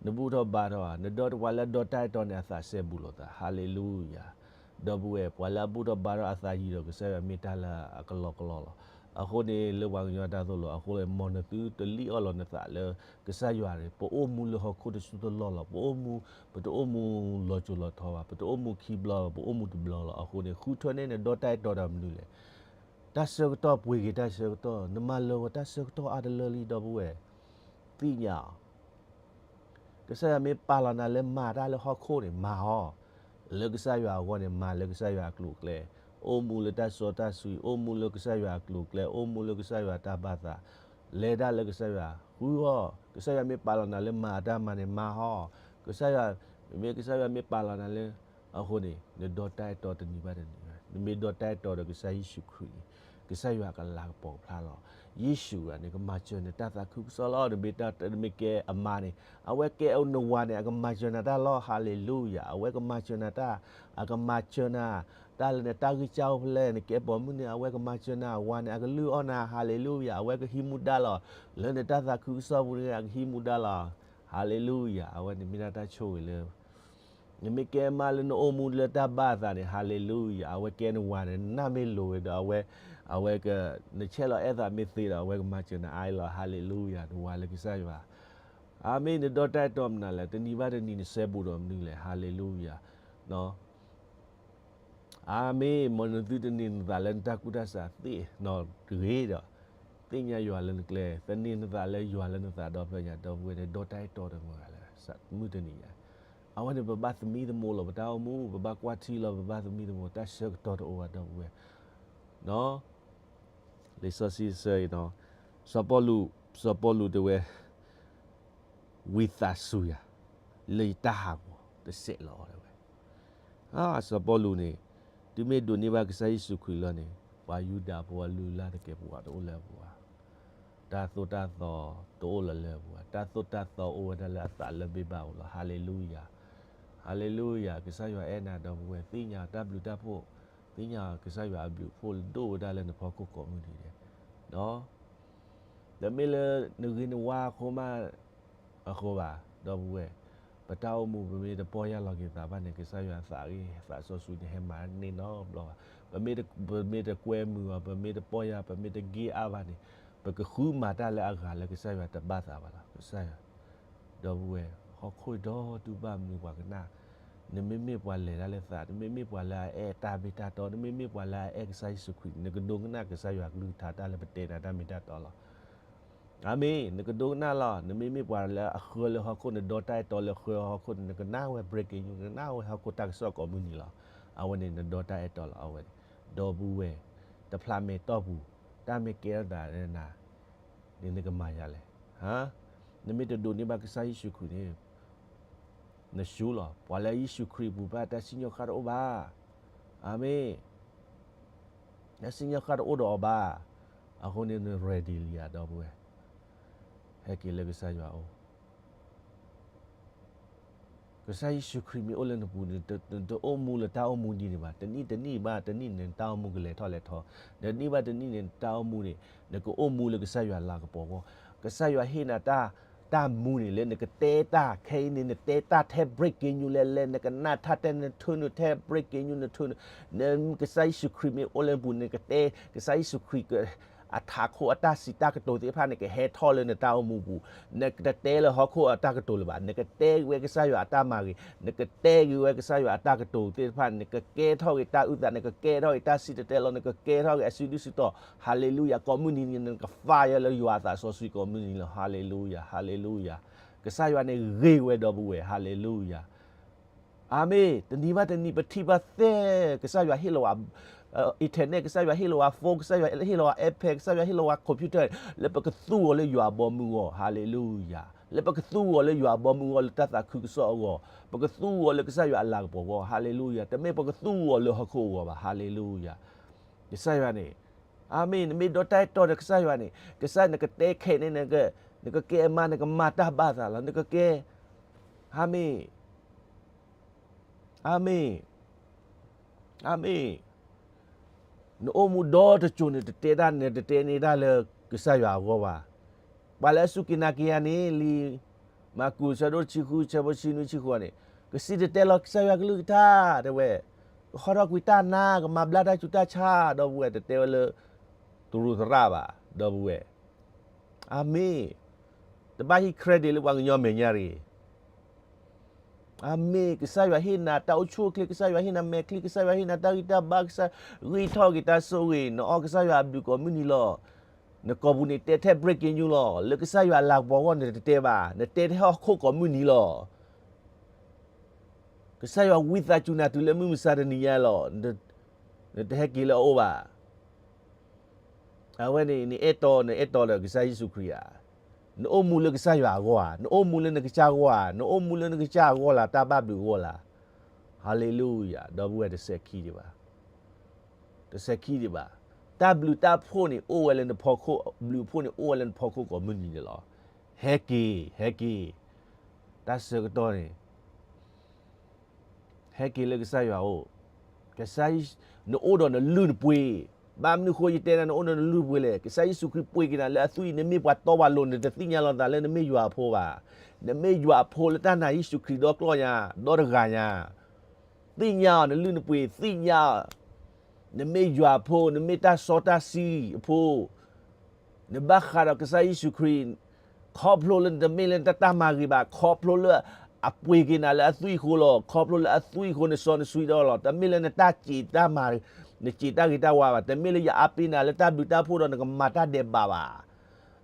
နဘူၣ်ထီၣ်ဘါထီၣ်ဧါ. နဒီတပှၤလၢအဒီတၢ်အဲၣ်တီန့ၣ် အသးစဲဘူးလိာ်သး. ဟါလ့လူယၤ. ဒီပုၢ်ဝဲၢ်, ပှၤလၢအဘူၣ်ထီၣ်ဘါထီၣ်အသးယံၤဒီးကစၢ်ယွၤ မ့ၢ်တၢ်လၢအကလီကလီလီၤ. အဃိန့ၣ် လၢပှၤကညီတၢ်သိၣ်လိ အဃိ မ်နသုတလံၣ်အီၣ်လီၤနသးလၢကစၢ်ယွၤန့ၣ်, ပအိၣ်မူလၢဟီၣ်ခိၣ်တစိၢ်တလီၢ်လီၤ. ပအိၣ်မူ, ပတအိၣ်မူလီၤစိၤလီၤထီဘၣ်, ပတအိၣ်မူခံဘျီဘၣ်, ပအိၣ်မူတဘျီလီၤ. အဃိန့ၣ် ဃုထၢန့ၢ်နဒီတၢ်အဲၣ်တီဒီးမနုၤလဲၣ်. တၢ်ဆၢကတီၢ်ပှ့ၤက့ၤတၢ်ဆၢကတီၢ်, နမၤလၢာ်ဂီၤတၢ်ဆၢကတီၢ်အါတလၢလံ ဒီပုၢ်ဝဲၢ်, သ့ၣ်ညါအီၤ. ကစၢ်ယွၤမ့ၢ်ပာ်လီၤနၤလၢမၤတၢ်လၢဟီၣ်ခိၣ်န့ၣ် မၤအီၤ. လၢကစၢ်ယွၤအဂီၢ်န့ၣ် မၤလၢကစၢ်ယွၤအကျိၤအကျဲ, အိၣ်မူလၢတၢ်စီတၢ်ဆှံ, အိၣ်မူလၢကစၢ်ယွၤအကျိၤအကျဲ, အိၣ်မူလၢကစၢ်ယွၤတၢ်ဘၣ်သး, လဲၤတၢ်လၢကစၢ်ယွၤ, ဃုအီၤ. ကစၢ်ယွၤမ့ၢ်ပာ်လီၤနၤလၢမၤအတၢ်မၤန့ၣ် မၤအီၤ. ကစၢ်ယွၤ, မ့မ့ၢ်ကစၢ်ယွၤမ့ၢ်ပာ်လီၤနၤလၢ အဃိန့ၣ် နဒီတၢ်အဲၣ်တီတနံၤဘၣ်တနံၤ, နမ့ၢ်ဒီတၢ်အဲၣ်တီဒီးကစၢ်ယ့ၣ်ၡူးခရံာ်န့ၣ်, ကစၢ်ယွၤကလၤကပီၤဖျါလီၤ. ယ့ၣ်ၡူးဧါန့ၣ် ကမၤစၢၤနတၢ်သးခုကစီၣ်လီၤ. နမ့ၢ်တၢ်, နမ့ၢ်ကဲအမါန့ၣ်, အဝဲကဲနဝၤန့ၣ် အကမၤစၢၤနၤတၢ်လီၤ. ဟါလ့လူယၤ. အဝဲကမၤစၢၤနၤတၢ်, အကမၤစၢၤနၤ တၢ်လၢနတၢ်ဂံၢ်စၢ်အိၣ်ဖဲလဲၣ်, နကဲပိာ်မုၣ်န့ၣ် အဝဲကမၤစၢၤနၤ, အဝၤန့ၣ် အကလုၢ်အီၣ်နၤ. ဟါလ့လူယၤ. အဝဲကဟံးမူဒါလီၤ. လၢနတၢ်သးခုကစီၣ်ပူၤန့ၣ် အကဟံးမူဒါလီၤ. ဟါလ့လူယၤ. အဝဲန့ၣ်မ့ၢ်ဒၣ်တၢ်ဆိၣ်ဂ့ၤလၢ နမ့ၢ်ကဲမါလၢနအိၣ်မူလၢတၢ်ဘၣ်အသးန့ၣ်, ဟါလ့လူယၤ, အဝဲကဲနဝၤန့ၣ်, နနၢ်မ့ၢ်လိၤဝဲဒီး အဝဲ, အဝဲက, နဆဲးလီၤအဲၣ်သးမ့ၢ်သ့ဒီး အဝဲကမၤစၢၤနၤအါအါလီၤ. ဟါလ့လူယၤ, နဝၤလၢကစၢ်ယွၤ. အၤမ့ၣ်, နဒီတၢ်အဲၣ်တီမနုၤလဲၣ်, တနံၤဘၣ်တနံၤနစဲဘူးဒီးမနုၤလဲၣ်, ဟါလ့လူယၤ. အၤမ့ၣ်, မ်နသုတန့ၢ်နသးလၢနတၢ်ကူၣ်တၢ်ဆးသ့နီတဂ့ၤဒီး, သ့ၣ်ညါယွၤလၢနကျဲ, သန့ၤနသးလၢယွၤလၢနသးဒီဖျၢၣ်ညါ, ဒီပုၢ်ဝဲၢ်န့ၣ် ဒီတၢ်အဲၣ်တီတမုာ်ဘၣ်လၢမုၢ်တနံၤညါ. အဝဲန့ၣ် ပဘၣ်သမံသမိးလီၤပတၢ်အိၣ်မူ, ပဘၣ်ကွၢ်ထံလီၤ, ပဘၣ်သမံသမိး, တၢ်ဆၢကတီၢ်တအိၣ်ဘၣ် ဒီပုၢ်ဝဲၢ်. လံာ်စီဆှံအဆၢအံၤ, စီၤပီလူး, စီၤပီလူးတဲဝဲ, ဝံသးစူၤယၤ လၢယတၢ်ဟးဂီၤတစဲးလီၤအီၤ တဲဝဲ. စီၤပီလူးန့ၣ် တုၤမ့ၢ်ဒိးန့ၢ်ဘၣ်ကစၢ်ယ့ၣ်ၡူးခရံာ်လီၤန့ၣ် ပှၤယူဒၤဖိအလုၢ်အလၢ်သကဲးပဝးတအိၣ်လၢအပူၤဘၣ်. တၢ်သိၣ်တၢ်သီတအိၣ်လၢၤလၢအပူၤဘၣ်. တၢ်သိၣ်တၢ်သီအိၣ်ဝဲဒၣ်လၢအသးလၢဘ့ၣ်ဘၣ်ပူၤလီၤ. ဟါလ့လူယၤ, ဟါလ့လူယၤ, ကစၢ်ယွၤအဲၣ်နၤ ဒီပုၢ်ဝဲၢ်, သ့ၣ်ညါတၢ်ဘျုးတၢ်ဖှိၣ်, သ့ၣ်ညါကစၢ်ယွၤအဘျုးအဖှိၣ်ဒိၣ်ဝဲဒၣ်လၢနဖီခိၣ်ကိးမုၢ်နံၤဒဲး. တမ့ၢ်လၢနဂ့ၤနဝါအဃိမး အဃိဘၣ်, ဒီပုၢ်ဝဲၢ်, ပတၢ်အိၣ်မူပမ့ၢ်တပီၢ်ယၢ်လီၤက့ၤသးဘၣ်န့ၣ် ကစၢ်ယွၤအသးဂ့ၤ သးစီဆှံန့ၣ် ဟဲမၤန့ၢ်နီတဘျီဘၣ်. ပမ့ၢ်တ, ပမ့ၢ်တကွဲမုာ်ဘၣ်, ပမ့ၢ်တပီၢ်ယၢ်, ပမ့ၢ်တ give up ဘၣ်န့ၣ်, ပကဃုမၤတၢ်လၢအဂၤလၢကစၢ်ယွၤတဘၣ်သးဘၣ်လီၤ. ကစၢ်ယွၤ, ဒီပုၢ်ဝဲၢ်, ဟီၣ်ခိၣ်ဒီတူၢ်ဘၣ်မနုၤပှၤကနၣ်, နမ့မ့ၢ်ပှၤလဲၤတၢ်လၢသး, နမ့မ့ၢ်ပှၤလၢအအဲၣ်တၢ်မ့ၢ်တၢ်တီ, နမ့မ့ၢ်ပှၤလၢအအဲၣ်ကစၢ်ယ့ၣ်ၡူးခရံာ်, နကဒိကနၣ်ကစၢ်ယွၤကလုၢ်ကထါတၢ်လၢပတဲနၤတၢ်မ့ၢ်တၢ်တီလီၤ. အၤမ့ၣ်, နကဒိကနၣ်လီၤ. နမ့မ့ၢ်ပှၤလၢအဃၢလၢဟီၣ်ခိၣ်, နဒီတၢ်အဲၣ်တီလၢဃၢဟီၣ်ခိၣ်န့ၣ်, နကနၣ်ဝဲ breaking news, နကနၣ်ဝဲဟီၣ်ခိၣ်တၢ်ကစီၣ်ကိးမုၢ်နံၤလီၤ. အဝဲန့ၣ်နဒီတၢ်အဲၣ်တီလီၤ. အဝဲန့ၣ်, ဒီပုၢ်ဝဲၢ်, တဖျးမဲာ်တီၢ်ပူၤ, တၢ်မ့ၢ်ကဲထီၣ်သးလၢနၤန့ၣ် နကမၤယၤလဲၣ်. နမ့ၢ်တဒိးန့ၢ်ဘၣ်ကစၢ်ယ့ၣ်ၡူးခရံာ်န့ၣ် နဆူလီၤ. ပှၤလၢယ့ၣ်ၡူးခရံာ်အပူၤဘၣ် တၢ်စံၣ်ညီၣ်ဃၣ်တအိၣ်ဘၣ်. အၤမ့ၣ်. တၢ်စံၣ်ညီၣ်ဃၣ်တအိၣ်ဒီးအီၤဘၣ်. အဃိန့ၣ် န ready လံဧါ ဒီပုၢ်ဝဲၢ်. ဟဲက့ၤလၢကစၢ်ယွၤအအိၣ်. ကစၢ်ယ့ၣ်ၡူးခရံာ်မ့ၢ်အိၣ်လၢနပူၤန့ၣ် နတအိၣ်မူလၢတၢ်အိၣ်မူဒ်န့ၣ်ဘၣ်. တနံၣ်တနံၣ်ဘၣ် တနံၣ်န့ၣ် နတၢ်အိၣ်မူကလဲၤထီၣ်လဲၤထီ, တနံၣ်ဘၣ်တနံၣ်န့ၣ် နတၢ်အိၣ်မူန့ၣ် နကအိၣ်မူလၢကစၢ်ယွၤလၤကပီၤအဂီၢ်. ကစၢ်ယွၤဟ့ၣ်နၤတၢ် တၢ်မူန့ၣ် လၢနကတဲတၢ်, ခဲအံၤန့ၣ် နတဲတၢ်ထဲ breaking news လဲၣ်လဲၣ်, နကနၣ်ထါတဲနထၢနုာ်ထဲ breaking news နထၢနုာ်, နကစၢ်ယ့ၣ်ၡူးခရံာ်မ့ၢ်အိၣ်လၢနပူၤ နကတဲ ကစၢ်ယ့ၣ်ၡူးခရံာ် အထးခိၣ်အတၢ်စံးတၢ်ကတိၤသ့ၣ်တဖၣ်န့ၣ် ကဟဲထီၣ်လၢနတၢ်အိၣ်မူပူၤ, နကတတဲလၢဟီၣ်ခိၣ်အတၢ်ကတိၤလၢၤဘၣ်, နကတဲက့ၤဝဲကစၢ်ယွၤအတၢ်မၤဂ့ၤ, နကတဲက့ၤဝဲကစၢ်ယွၤအတၢ်ကတိၤသ့ၣ်တဖၣ်, နကကဲထီၣ်က့ၤတၢ်အုၣ်သး, နကကဲထီၣ်က့ၤတၢ်စံၣ်တဲၤတဲလီၤ, နကကဲထီၣ်က့ၤအစုဒုၣ်စုတီၤ, ဟါလ့လူယၤ, ကိးမုၢ်နံၤန့ၣ် နက fire လၢယွၤအသးစီဆှံကိးမုၢ်နံၤလီၤ, ဟါလ့လူယၤ, ဟါလ့လူယၤ, ကစၢ်ယွၤန့ၣ်ဂ့ၤဝဲဒီပုၢ်ဝဲၢ်, ဟါလ့လူယၤ. အၤမ့ၣ်, တနံၤဘၣ်တနံၤ ပထံၣ်ဘၣ်သ့, ကစၢ်ယွၤဟ့ၣ်လီၤဝဲ internet, ကစၢ်ယွၤဟ့ၣ်လီၤဝဲ phone, ကစၢ်ယွၤဟ့ၣ်လီၤဝဲ iPad, ကစၢ်ယွၤဟ့ၣ်လီၤဝဲ computer န့ၣ် လၢပကသူအီၤလၢယွၤအဘီမုၢ်အဂီၢ်, ဟါလ့လူယၤ, လၢပကသူအီၤလၢယွၤအဘီမုၢ်အဂီၢ် လၢတၢ်သးခုကစီၣ်အဂီၢ်, ပကသူအီၤလၢကစၢ်ယွၤအလၤကပီၤအဂီၢ်, ဟါလ့လူယၤ, တမ့ၢ်ပကသူအီၤလၢဟီၣ်ခိၣ်အဂီၢ်ဘၣ်, ဟါလ့လူယၤ. ကစၢ်ယွၤန့ၣ်, အၤမ့ၣ်, နမ့ၢ်ဒီတၢ်အဲၣ်တီဒီးကစၢ်ယွၤန့ၣ်, ကစၢ်နကတဲခဲန့ၣ်, နကကဲအမါ, နကမၤတၢ်ဘၣ်သးလီၤ, နကကဲ, အၤမ့ၣ်, အၤမ့ၣ်, အၤမ့ၣ်. နအိၣ်မူဒီတစိၤန့ၣ် တတဲတၢ်, နတတဲန့ၢ်တၢ်လၢကစၢ်ယွၤအဂီၢ်ဘၣ်. ပှၤလၢအစူၢ်က့ၤနာ်က့ၤယၤန့ၣ် လံာ်မၢ်ကူး ဆၢဒိၣ်တဆံဃု ဆၢဖိတဆံနွံ တဆံဃိးန့ၣ်, ကစံၣ်တဲၤတဲလီၤကစၢ်ယွၤကလုၢ်ကထါ, တဲဝဲ, ကဟီထီၣ်ကွံာ်တၢ်နါ, ကမၤဘျါတၢ်ဆူးတၢ်ဆါ, ဒီပုၢ်ဝဲၢ်, တတဲဝဲလၢ သရူးသရၣ်ဘၣ်, ဒီပုၢ်ဝဲၢ်. အၤမ့ၣ်. တဘၣ်ဟံး credit လၢပှၤကညီမဲာ်ညါတဂ့ၤ. အၤမ့ၣ်. ကစၢ်ယွၤဟ့ၣ်နၤတၢ်အိၣ်ဆူၣ်အိၣ်ချ့, ကစၢ်ယွၤဟ့ၣ်နၤမဲာ်ချံ, ကစၢ်ယွၤဟ့ၣ်နၤတၢ်ဂံၢ်တၢ်ဘါ, ကစၢ်ဂံၢ်ထီၣ်က့ၤတၢ်ဆိၣ်ဂ့ၤ, နအီၣ်ကစၢ်ယွၤအဘျုးကိးမုၢ်နံၤလီၤ. နကိာ်ပူၤန့ၣ် တဲထဲ breaking news လီၤ, လၢကစၢ်ယွၤအလၤကပီၤအဂီၢ် နတတဲဘၣ်, နတဲထဲဟီၣ်ခိၣ်ကိးမုၢ်နံၤလီၤ. ကစၢ်ယွၤဝံသးစူၤနၤတုၤလၢမုၢ်မဆါတနံၤညါလီၤ. နတဟဲက့ၤလၢအအိၣ်ဘၣ်. အဝဲန့ၣ် နအဲၣ်တီ, နအဲၣ်တီဒီးကစၢ်ယ့ၣ်ၡူးခရံာ်ဧါ. နအိၣ်မူလၢကစၢ်ယွၤအဂီၢ်ဧါ, နအိၣ်မူလၢနကစၢ်အဂီၢ်ဧါ, နအိၣ်မူလၢနကစၢ်အဂီၢ်လၢ တၢ်ဘၣ်ဘျုးအဂီၢ်လၢ. ဟါလ့လူယၤ, ဒီပုၢ်ဝဲၢ်, တစဲးခံဒံးဘၣ်. တစဲးခံဒံးဘၣ်. တၢ်ဘျုးတၢ်ဖှိၣ်န့ၣ် အိၣ်ဝဲလၢနဖီခိၣ်, ဘျုးဖှိၣ်န့ၣ် အိၣ်ဝဲလၢနဖီခိၣ်ကိးမုၢ်နံၤန့ၣ်လီၤ. ဟဲက့ၤ, ဟဲက့ၤ, တၢ်ဆၢကတီၢ်န့ၣ် ဟဲက့ၤလၢကစၢ်ယွၤအအိၣ်. ကစၢ်ယ့ၣ်ၡူး, နအိၣ်ဒီးနလုၢ်နပှ့ၤ, ဘၣ်မနုၤဃိယတဲနၤ နအိၣ်ဒီးနလုၢ်နပှ့ၤလဲၣ်. ကစၢ်ယ့ၣ်ၡူးခရံာ်ပှ့ၤက့ၤနၤလၢအသွံၣ်, နမ့ၢ်ပှၤတီပှၤလိၤ နတသ့ၣ်ညါလီၤသးလၢနမ့ၢ်ယွၤအဖိဘၣ်. နမ့ၢ်ယွၤအဖိလၢတၢ်နာ်ယ့ၣ်ၡူးခရံာ်ဒီကျီၢ်ညါ, ဒီတဂၤညါ. သ့ၣ်ညါအီၤ, နလုၢ်နပှ့ၤသ့ၣ်ညါအီၤ. နမ့ၢ်ယွၤအဖိ, နမ့ၢ်တၢ်စီတၢ်ဆှံအဖိ. နဘၣ်ဃးဒီးကစၢ်ယ့ၣ်ၡူးခရံာ်, ခီဖျိလၢနတမ့ၢ်လၢနတၢ်မၤဂ့ၤဘၣ်, ခီဖျိလၢအပှ့ၤက့ၤနၤလၢအသွံၣ်အဃိလီၤ. ခီဖျိလၢအသွံၣ်အဃိ နစီနဆှံဒီလီၤ. တမ့ၢ်လၢနတၢ်စံးတၢ်မၤ, နစံးတၢ်ဂ့ၤတၢ်ဝါဘၣ်, တမ့ၢ်လၢယအါပ့ၤနၤလၢတၢ်ဘျုးတၢ်ဖှိၣ်ဒီးနကမၤတၢ်ဒဲးဘးဘၣ်.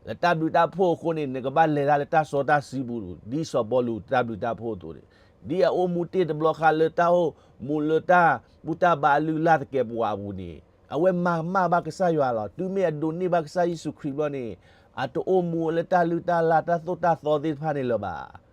လၢတၢ်ဘျုးတၢ်ဖှိၣ်အဃိန့ၣ် နကဘၣ်လဲၤတၢ်လၢတၢ်စီတၢ်ဆှံပူၤ, ဒ်စီၤပီလူးတၢ်ဘျုးတၢ်ဖှိၣ်အသိးန့ၣ်, ဒ်အအိၣ်မူတ့ၢ်တဘျီဃီလၢတၢ်အိၣ်မူလၢတၢ်ဘူၣ်တၢ်ဘါအလုၢ်အလၢ်သကဲးပဝးအပူၤန့ၣ်, အဝဲမၤကမၣ်ဘၣ်ကစၢ်ယွၤလီၤ. တုၤမ့ၢ်အဒိးန့ၢ်ဘၣ်ကစၢ်ယ့ၣ်ၡူးခရံာ်ဘျီန့ၣ်, အတအိၣ်မူလၢတၢ်လုၢ်တၢ်လၢ်တၢ်သိၣ်တၢ်သီသ့ၣ်တဖၣ်န့ၣ်လၢၤဘၣ်.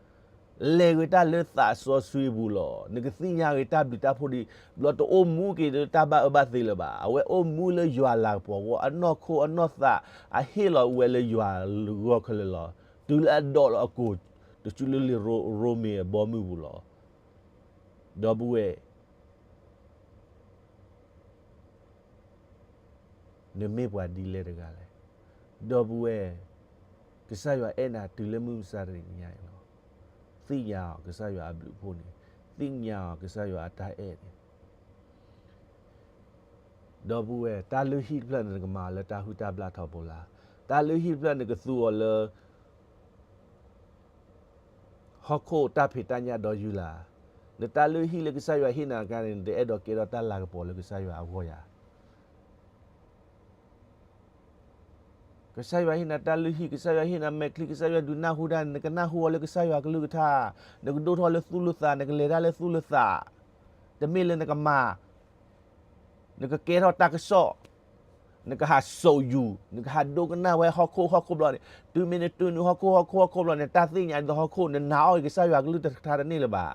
လဲၤဂ့ၤတၢ်လၢသးစီဆှံအပူၤလီၤ. နကသ့ၣ်ညါဂ့ၤတၢ်ဘျုးတၢ်ဖှိၣ်ဒ်ဘျီ တအိၣ်မူက့ၤလၢတၢ်ဘၣ်အၢဘၣ်သီလၢၤဘၣ်. အဝဲအိၣ်မူလၢယွၤလၤကပီၤအဂီၢ်, အနီၢ်ခိအနီၢ်သးအဟ့ၣ်လီၤဝဲလၢယွၤဂီၢ်ခဲလၢာ်လီၤ. တုၤလၢအဒိးလီၤအကိာ်တစုလၢလံာ်ရိမ့ၤအဘီမုၢ်ပူၤလီၤ. ဒီပုၢ်ဝဲၢ် နမ့ၢ်ပှၤဒ်လဲၣ်တဂၤလဲၣ်. ဒီပုၢ်ဝဲၢ်, ကစၢ်ယွၤအဲၣ်နၤတုၤလၢမုၢ်မဆါတနံၤညါအံၤလီၤ. သ့ၣ်ညါအီၤကစၢ်ယွၤအဘျုးအဖှိၣ်န့ၣ်, သ့ၣ်ညါအီၤကစၢ်ယွၤအတၢ်အဲၣ်န့ၣ်. ဒီပုၢ်ဝဲၢ်, တၢ်လုၢ်ဟံၣ်တဖျၢၣ်န့ၣ် နကမၤအီၤလၢတၢ်ဟုၣ်တၢ်ဘျၣ်ထီဘိလၢ်. တၢ်လုၢ်ဟံၣ်တဖျၢၣ်န့ၣ် နကသူအီၤလၢ ဟီၣ်ခိၣ်တၢ်ဖံးတၢ်ညၣ်ဒီယုၢ်လၢ်. နတၢ်လုၢ်ဟံၣ်လၢကစၢ်ယွၤဟ့ၣ်နၤအခါန့ၣ် နတအဲၣ်ဒိးကဲထီၣ်တၢ်လၤကပီၤလၢကစၢ်ယွၤအဂီၢ်ဧါ. ကစၢ်ယွၤဟ့ၣ်နၤတၢ်လုၢ်ဟံၣ်, ကစၢ်ယွၤဟ့ၣ်နၤမဲာ်ချံ, ကစၢ်ယွၤဒုးနၢ်ဟူတၢ်န့ၣ် နကနၢ်ဟူအီၤလၢကစၢ်ယွၤကလုၢ်ကထါ, နကဒိၣ်ထီၣ်လၢသူၣ်လၢသး, နကလဲၤတၢ်လၢသူၣ်လၢသး, တမ့ၢ်လၢနကမၤ နကကဲထီၣ်တၢ်ကစီၣ်, နကဟးစိာ်ယူၤ, နကဟးဒိကနၣ်ဝဲဟီၣ်ခိၣ်ဟီၣ်ခိၣ်ဘျီန့ၣ်, တုၤမ့ၢ်နတုၤနုာ်ဟီၣ်ခိၣ်ဟီၣ်ခိၣ်ဟီၣ်ခိၣ်ဘျီန့ၣ်, တၢ်သ့ၣ်ညါဒ်သိးဟီၣ်ခိၣ်, နနာ်အီၤကစၢ်ယွၤကလုၢ်ကထါတန့ၢ်လၢၤဘၣ်.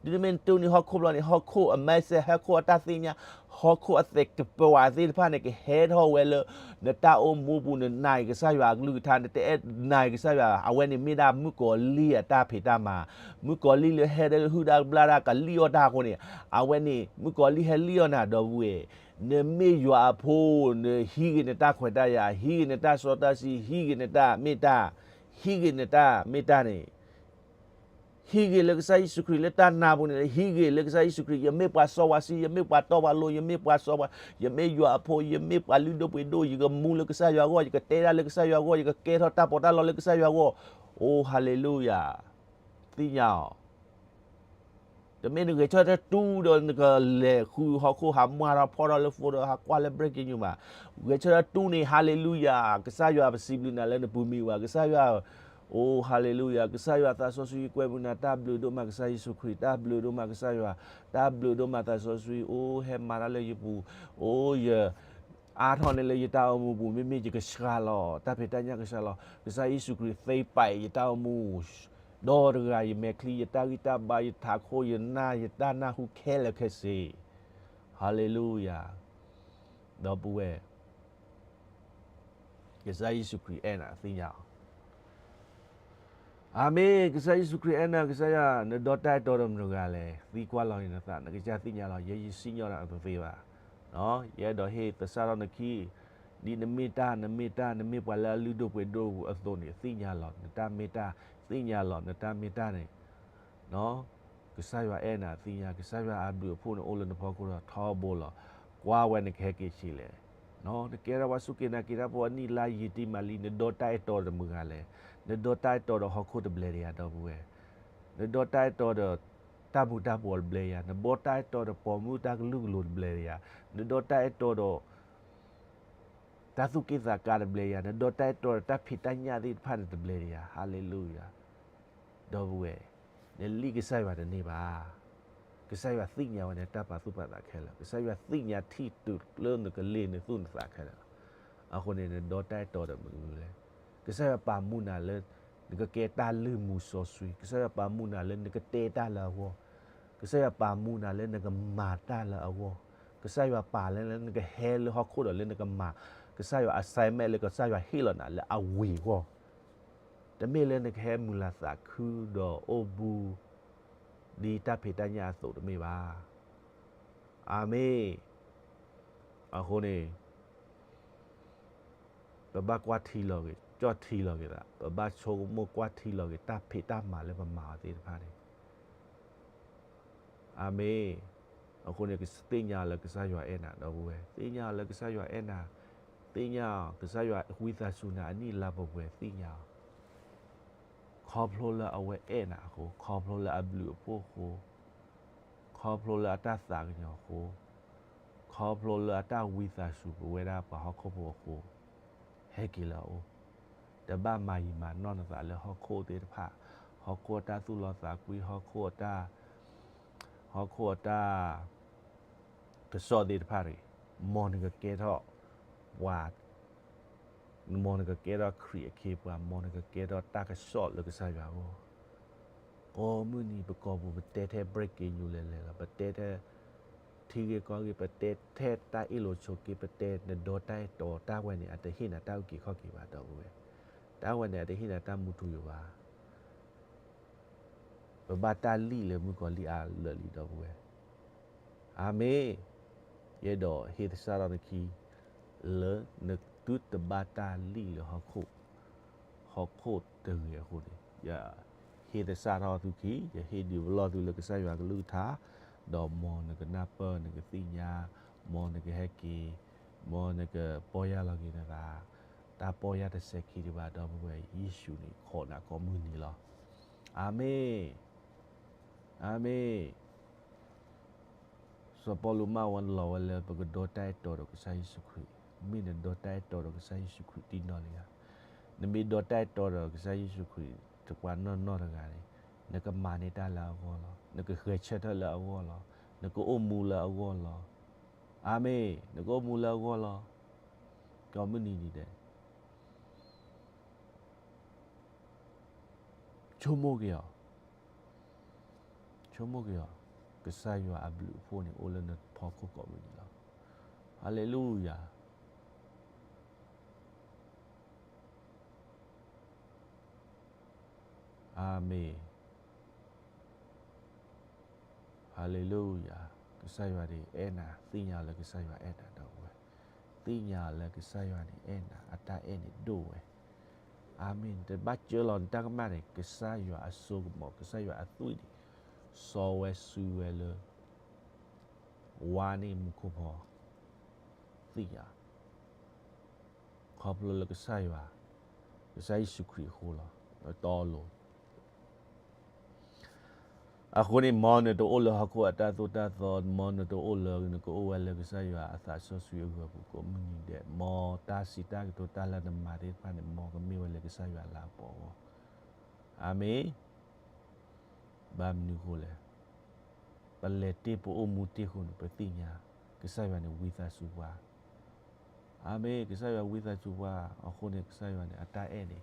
တုၤမ့ၢ်နတုၤနုာ်ဟီၣ်ခိၣ်ဘျီန့ၣ်, ဟီၣ်ခိၣ်အမဲစဲး, ဟီၣ်ခိၣ်အတၢ်သ့ၣ်ညါ, ဟီၣ်ခိၣ်အသကပၤသ့ၣ်တဖၣ်န့ၣ် ကဟဲထီၣ်ဝဲလၢ နတၢ်အိၣ်မူပူၤ, နနာ်က့ၤကစၢ်ယွၤအကလုၢ်ကထါ, နတအဲၣ်နာ်က့ၤကစၢ်ယွၤ, အဝဲန့ၣ်မ့ၢ်ဒၣ်မုၣ်ကီၤလံၢ်အတၢ်ဖံးတၢ်မၤ, မုၣ်ကီၤလံၢ်လၢဟဲဒီးဟုၣ်တၢ်ဘျၣ်တၢ်ကလံၣ်အီၣ်တၢ်အဃိန့ၣ်, အဝဲန့ၣ် မုၣ်ကီၤလံၢ်ဟဲလံၣ်အီၣ်နၤဒီပုၢ်ဝဲၢ်, နမ့ၢ်ယွၤအဖိ, နဟံးက့ၤနတၢ်ခွဲးတၢ်ယာ်, ဟံးက့ၤနတၢ်စီတၢ်ဆှံ, ဟံးက့ၤနတၢ်မ့ၢ်တၢ်, ဟံးက့ၤနတၢ်မ့ၢ်တၢ်န့ၣ် ဟံးက့ၤလၢကစၢ်ယ့ၣ်ၡူးခရံာ်လၢတၢ်နါပူၤန့ၣ်, ဟံးက့ၤလၢကစၢ်ယ့ၣ်ၡူးခရံာ်, ယမ့ၢ်ပှၤစီပှၤဆှံ, ယမ့ၢ်ပှၤတီပှၤလိၤ, ယမ့ၢ်ပှၤစီပှၤ, ယမ့ၢ်ယွၤအဖိ, ယမ့ၢ်ပှၤလုၢ်ဒိၣ်ပှ့ၤဒိၣ်, ယကမူလၢကစၢ်ယွၤအဂီၢ်, ယကကဲထီၣ်တၢ်ပီးတၢ်လီ လၢကစၢ်ယွၤအဂီၢ်, အိ ဟါလ့လူယၤ, သ့ၣ်ညါအီၤ တမ့ၢ်နဂဲၤဆၢထၢၣ်တူၢ်ဒီးနကလဲၤဃုဟီၣ်ခိၣ် ဟးမၤထီၣ်ဖီၣ်ထီၣ်လၢ phone ဒီး ဟးကွၢ်လၢ breaking news ဘၣ်. ဂဲၤဆၢထၢၣ်တူၢ်န့ၣ် ဟါလ့လူယၤ, ကစၢ်ယွၤပစံးဘျုးနၤလၢနပူၤမံၤဘၣ်, ကစၢ်ယွၤ, အိ ဟါလ့လူယၤ, ကစၢ်ယွၤသးစီဆှံကွဲမုာ်နၤ, တၢ်ဘျုးဒိၣ်မးကစၢ်ယ့ၣ်ၡူးခရံာ်, တၢ်ဘျုးဒိၣ်မးကစၢ်ယွၤ, တၢ်ဘျုးဒိၣ်မးသးစီဆှံ, အိ ဟဲမၤတၢ်လၢယပူၤ, အိ ယ အါထီၣ်န့ၢ်လၢယတၢ်အိၣ်မူပူၤ, မ့မ့ၢ်ယကစှၤလီၤ, တၢ်ဖံးတၢ်ညၣ်ကစှၤလီၤ, ကစၢ်ယ့ၣ်ၡူးခရံာ်သ့ပာ်အံၤယတၢ်အိၣ်မူ, ဒီတဂၤ ယမဲာ်ချံ, ယတၢ်ဂံၢ်တၢ်ဘါ, ယထးခိၣ်, ယနၢ်, ယတၢ်နၢ်ဟူခဲလၢာ်ခဲဆ့, ဟါလ့လူယၤ. ဒီပုၢ်ဝဲၢ်, ကစၢ်ယ့ၣ်ၡူးခရံာ်အဲၣ်နၤ သ့ၣ်ညါအီၤ. အၤမ့ၣ်, ကစၢ်ယ့ၣ်ၡူးခရံာ်အဲၣ်နၤ, ကစၢ်ယွၤ, နဒီတၢ်အဲၣ်တီဒီးမတၤတဂၤလဲၣ်. သံကွၢ်လီၤန့ၢ်နသး, နကစၢ်သ့ၣ်ညါလီၤ. ယဲယစံၣ်ညီၣ်နၤတသ့ဘၣ်. ယအဲၣ်ဒိးဟ့ၣ်သဆၣ်ထီၣ်နခံ, ဒ်နမ့ၢ်တၢ်, နမ့ၢ်တၢ်, နမ့ၢ်ပှၤလၢအလုၢ်ဒိၣ်ပှ့ၤဒိၣ်အသိးန့ၣ် သ့ၣ်ညါလီၤ. နတၢ်မ့ၢ်တၢ်, သ့ၣ်ညါလီၤ. နတၢ်မ့ၢ်တၢ်န့ၣ် ကစၢ်ယွၤအဲၣ်နၤသ့ၣ်ညါ, ကစၢ်ယွၤအဘျုးအဖှိၣ်န့ၣ်အိၣ်လၢနဖီခိၣ်ဒီးထီဘိလီၤ. ကွၢ်ဝဲနကဟဲက့ၤဆံးလဲၣ်. နကဲထီၣ်ပှၤစူၢ်က့ၤနာ်က့ၤတၢ်ဖိအနံၣ်လါယံာ်တံၢ်မးလံ, နဒီတၢ်အဲၣ်တီဒီးမတၤတဂၤလဲၣ်. နဒီတၢ်အဲၣ်တီဒီးဟီၣ်ခိၣ်တဘျဲၣ်ဒံးဧါ ဒီပုၢ်ဝဲၢ်. နဒီတၢ်အဲၣ်တီဒီးတၢ်မူၤတၢ်ဘှီးတဘျဲၣ်ဧါ. နဒီတၢ်အဲၣ်တီဒီးပိာ်မုၣ်တၢ်ကလုာ်ကလိၤတဘျဲၣ်ဧါ. နဒီတၢ်အဲၣ်တီဒီး တၢ်သူၣ်က့ၣ်သးကါတဘျဲၣ်ဧါ. နဒီတၢ်အဲၣ်တီဒီးတၢ်ဖံးတၢ်ညၣ်သ့ၣ်တဖၣ်န့ၣ်တဘျဲၣ်ဧါ. ဟါလ့လူယၤ. ဒီပုၢ်ဝဲၢ်, နလံၣ်ကစၢ်ယွၤတန့ၢ်ဘၣ်. ကစၢ်ယွၤသ့ၣ်ညါဝဲနတၢ်ပာ်သူၣ်ပာ်သးခဲလၢာ်. ကစၢ်ယွၤသ့ၣ်ညါထံၣ်တုၤလၢနကလ့ၤနသူၣ်နသးခဲလၢာ်လီၤ. အဃိန့ၣ် နဒီတၢ်အဲၣ်တီဒီးမနုၤလဲၣ်. ကစၢ်ယွၤပာ်မူနၤလၢ နကကဲတၢ်လုၢ်မူစီဆှံ. ကစၢ်ယွၤပာ်မူနၤလၢနကတဲတၢ်လၢအဂီၢ်. ကစၢ်ယွၤပာ်မူနၤလၢနကမၤတၢ်လၢအဂီၢ်. ကစၢ်ယွၤပာ်လၢနကဟဲလၢဟီၣ်ခိၣ်ဒီးလၢနကမၤ ကစၢ်ယွၤ assignment လၢကစၢ်ယွၤဟ့ၣ်လီၤနၤလၢအဝံၤအဂီၢ်. တမ့ၢ်လၢနကဟဲမုာ်လၤသးခုဒီးအိၣ်ဘူး ဒ်တၢ်ဖံးတၢ်ညၣ်အသိးတမ့ၢ်ဘၣ်. အၤမ့ၣ်. အဃိန့ၣ် ပဘၣ်ကွၢ်ထံလီၤက့ၤ, ကၠီၣ်ထံလီၤက့ၤသး, ပဘၣ်ဆိကမိၣ်ကွၢ်ထံလီၤက့ၤ တၢ်ဖံးတၢ်မၤလၢပမၤအီၤသ့ၣ်တဖၣ်န့ၣ် အၤမ့ၣ်. အဃိန့ၣ် သ့ၣ်ညါလၢကစၢ်ယွၤအဲၣ်နၤ ဒီပုၢ်ဝဲၢ်, သ့ၣ်ညါလၢကစၢ်ယွၤအဲၣ်နၤ, သ့ၣ်ညါအီၤ ကစၢ်ယွၤဝံသးစူၤနၤအနံၣ်လါပှဲၤပှဲၤသ့ၣ်ညါအီၤ, ခီဖျိလၢအဝဲအဲၣ်နၤအဃိ, ခီဖျိလၢအဘျုးအဖှိၣ်အဃိ, ခီဖျိလၢအတၢ်သးကညီၤအဃိ, ခီဖျိလၢအတၢ်ဝံသးစူၤပဝဲဒၣ်ပှၤဟီၣ်ခိၣ်ဖိအဃိ ဟဲက့ၤလၢအအိၣ်, တဘၣ်မၤယံာ်မၤနီၢ်နသးလၢဟီၣ်ခိၣ်သ့ၣ်တဖၣ်, ဟီၣ်ခိၣ်အတၢ်သူၣ်လီသးကွံ, ဟီၣ်ခိၣ်အတၢ်, ဟီၣ်ခိၣ်အတၢ်ကစီၣ်သ့ၣ်တဖၣ်တဂ့ၤ, မ်နကကဲထီၣ်ပှၤ, မ်နကကဲထီၣ်ခရံာ်အခ့အပှၤ, မ်နကကဲထီၣ်တၢ်ကစီၣ်လၢကစၢ်ယွၤအဂီၢ်. ကိးမုၢ်နံၤပကိာ်ပူၤ ပတဲထဲ breaking news လဲၤလဲၤလီၤ, ပတဲထဲ ထံဂ့ၢ်ကီၢ်ဂ့ၢ်, ပတဲထဲတၢ်အ့ၣ်လိာ်ဆိးက့, ပတဲနဒီတၢ်အဲၣ်တီ, တၢ်ဝဲန့ၣ် အတဟ့ၣ်နၤတၢ်အုၣ်က့ၤခီၣ်က့ၤဘၣ် ဒီပုၢ်ဝဲၢ်, တၢ်ဝဲန့ၣ် အတဟ့ၣ်နၤတၢ်မူထူယိာ်ဘၣ်. ပဘၣ်တၢ်လံၣ်လၢမုၣ်ကီၤလံၢ်အါလၢာ်လံ ဒီပုၢ်ဝဲၢ်. အၤမ့ၣ်. ယအဲၣ်ဒိးဟ့ၣ်သဆၣ်ထီၣ်နခံ လၢနသုတဘၣ်တၢ်လံၣ်လၢဟီၣ်ခိၣ်, ဟီၣ်ခိၣ်တဂ့ၤအဃိန့ၣ်, ယဟ့ၣ်သဆၣ်ထီၣ်သုခံ, ယဟ့ၣ်ဒုးပလီၢ်သုလၢကစၢ်ယွၤကလုၢ်ကထါ, ဒီးမ်နကနၢ်ပၢၢ်နကသ့ၣ်ညါ, မ်နကဟဲက့ၤ, မ်နကပီၢ်ယၢ်လီၤက့ၤနသး, တၢ်ပီၢ်ယၢ်တစဲးခံဒံးဘၣ် ဒီပုၢ်ဝဲၢ်, ယ့ၣ်ၡူးန့ၣ်ခိးနၤကိးမုၢ်နံၤလီၤ. အၤမ့ၣ်. အၤမ့ၣ်. စီၤပီလူးမၢလီၤဝဲလၢပကဒီတၢ်အဲၣ်တီဒီးကစၢ်ယ့ၣ်ၡူးခရံာ်, မ့ၢ်နဒီတၢ်အဲၣ်တီဒီးကစၢ်ယ့ၣ်ၡူးခရံာ်တံၢ်နီၢ်လံဧါ. နမ့ၢ်ဒီတၢ်အဲၣ်တီဒီးကစၢ်ယ့ၣ်ၡူးခရံာ် တပှၤနီၢ်နီၢ်တဂၤန့ၣ်, နကမၤန့ၢ်တၢ်လၢအဂီၢ်လီၤ, နကဂဲၤဆၢထၢၣ်လၢအဂီၢ်လီၤ, နကအိၣ်မူလၢအဂီၢ်လီၤ. အၤမ့ၣ်, နကအိၣ်မူလၢအဂီၢ်လီၤ. ကိးမုၢ်နံၤဒဲး ဆိကမိၣ်က့ၤအီၤ, ဆိကမိၣ်က့ၤအီၤ, ကစၢ်ယွၤအဘျုးအဖှိၣ်န့ၣ် အိၣ်လၢနဖီခိၣ်ကိးမုၢ်နံၤလီၤ. ဟါလ့လူယၤ. အၤမ့ၣ်. ဟါလ့လူယၤ. ကစၢ်ယွၤန့ၣ်အဲၣ်နၤ, သ့ၣ်ညါလၢကစၢ်ယွၤအဲၣ်နၤ ဒီပုၢ်ဝဲၢ်, သ့ၣ်ညါလၢကစၢ်ယွၤန့ၣ်အဲၣ်နၤ, အတၢ်အဲၣ်န့ၣ်ဒိၣ်ဝဲ. အၤမ့ၣ်, တဘၣ်စၢလီၤနတၢ်ကမၣ်န့ၣ်, ကစၢ်ယွၤအစိကမီၤ, ကစၢ်ယွၤအသွံၣ်န့ၣ် စီဝဲဆှံဝဲလၢ ဝါန့ၣ်မူခိၣ်ဖီ, သ့ၣ်ညါ ခီဖျိလၢကစၢ်ယွၤ, ကစၢ်ယ့ၣ်ၡူးခရံာ်အဃိလီၤ. တီလိၤ. အဃိန့ၣ် မ်နတအိၣ်လၢဟီၣ်ခိၣ်အတၢ်သိၣ်တၢ်သီ, မ်နတအိၣ်လၢနကအိၣ်ဝဲလၢကစၢ်ယွၤအသးစီဆှံအဂၢၤအပူၤကိးမုၢ်နံၤဒဲး, မ်တၢ်စံးတၢ်ကတိၤတၢ်လၢနမၤသ့ၣ်တဖၣ်န့ၣ် မ်ကမ့ၢ်ဝဲလၢကစၢ်ယွၤအလၤကပီၤအဂီၢ်. အၤမ့ၣ်. ဘၣ်မနုၤအဃိလဲၣ်. ပလဲၤတ့ၢ်ပအိၣ်မူတ့ၢ်အဃိန့ၣ် ပသ့ၣ်ညါ ကစၢ်ယွၤန့ၣ်ဝံသးစူၤပှၤ. အၤမ့ၣ်, ကစၢ်ယွၤဝံသးစူၤပှၤအဃိန့ၣ် ကစၢ်ယွၤန့ၣ် အတၢ်အဲၣ်န့ၣ်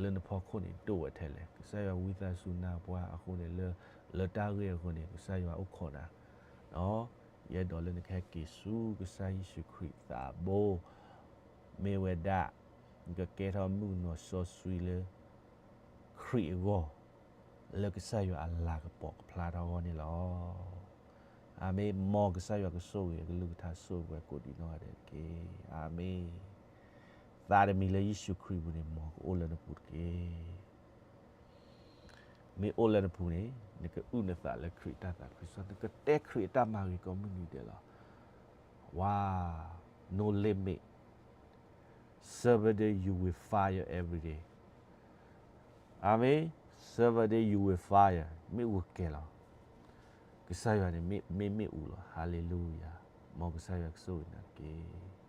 လၢနဖီခိၣ်န့ၣ်ဒိၣ်ဝဲထဲလဲၣ်. ကစၢ်ယွၤဝံသးစူၤနၤပှၤအဃိန့ၣ် လၢ, လၢတၢ်ဂ့ၢ်အဃိန့ၣ် ကစၢ်ယွၤအိၣ်ခိးနၤ, ဒီး ယအဲၣ်ဒိးလၢနကဟဲက့ၤဆူကစၢ်ယ့ၣ်ၡူးခရံာ်သးဘိ, မ့ၢ်ဝဲဒၣ် နကကဲထီၣ်မုၣ်ကနီၤစီဆှံလၢ ခရံာ်အဂီၢ်, လၢကစၢ်ယွၤအလၤကပီၤကဖျါထီၣ်အဂီၢ်န့ၣ်လီၤ. အၤမ့ၣ်. မ်ကစၢ်ယွၤကဆိၣ်ဂ့ၤအကလုၢ်ကထါ ဆိၣ်ဂ့ၤပှၤကိးဒံးနီၢ်ဂၤဒဲးတက့ၢ်. အၤမ့ၣ်. သးတမံၤလၢယ့ၣ်ၡူးခရံာ်အပူၤန့ၣ် မ်ကအိၣ်လၢနပူၤတက့ၢ်. မ့ၢ်အိၣ်လၢနပူၤန့ၣ် နကအုၣ်နသးလၢခရံာ်အတၢ်သးခုကစီၣ်, နကတဲခရံာ်အတၢ်မၤဂ့ၤကိးမုၢ်နံၤဒဲးလီၤ. ဝါ, no limit. Seven day you will fire every day. အၤမ့ၣ်. Seven day you will fire. မ့ၣ်အူကဲၤလီၤ. ကစၢ်ယွၤန့ၣ် မ့ၢ်မ့ၣ်အူလီၤ. Hallelujah. မ်ကစၢ်ယွၤကဆိၣ်ဂ့ၤနၤတက့ၢ်.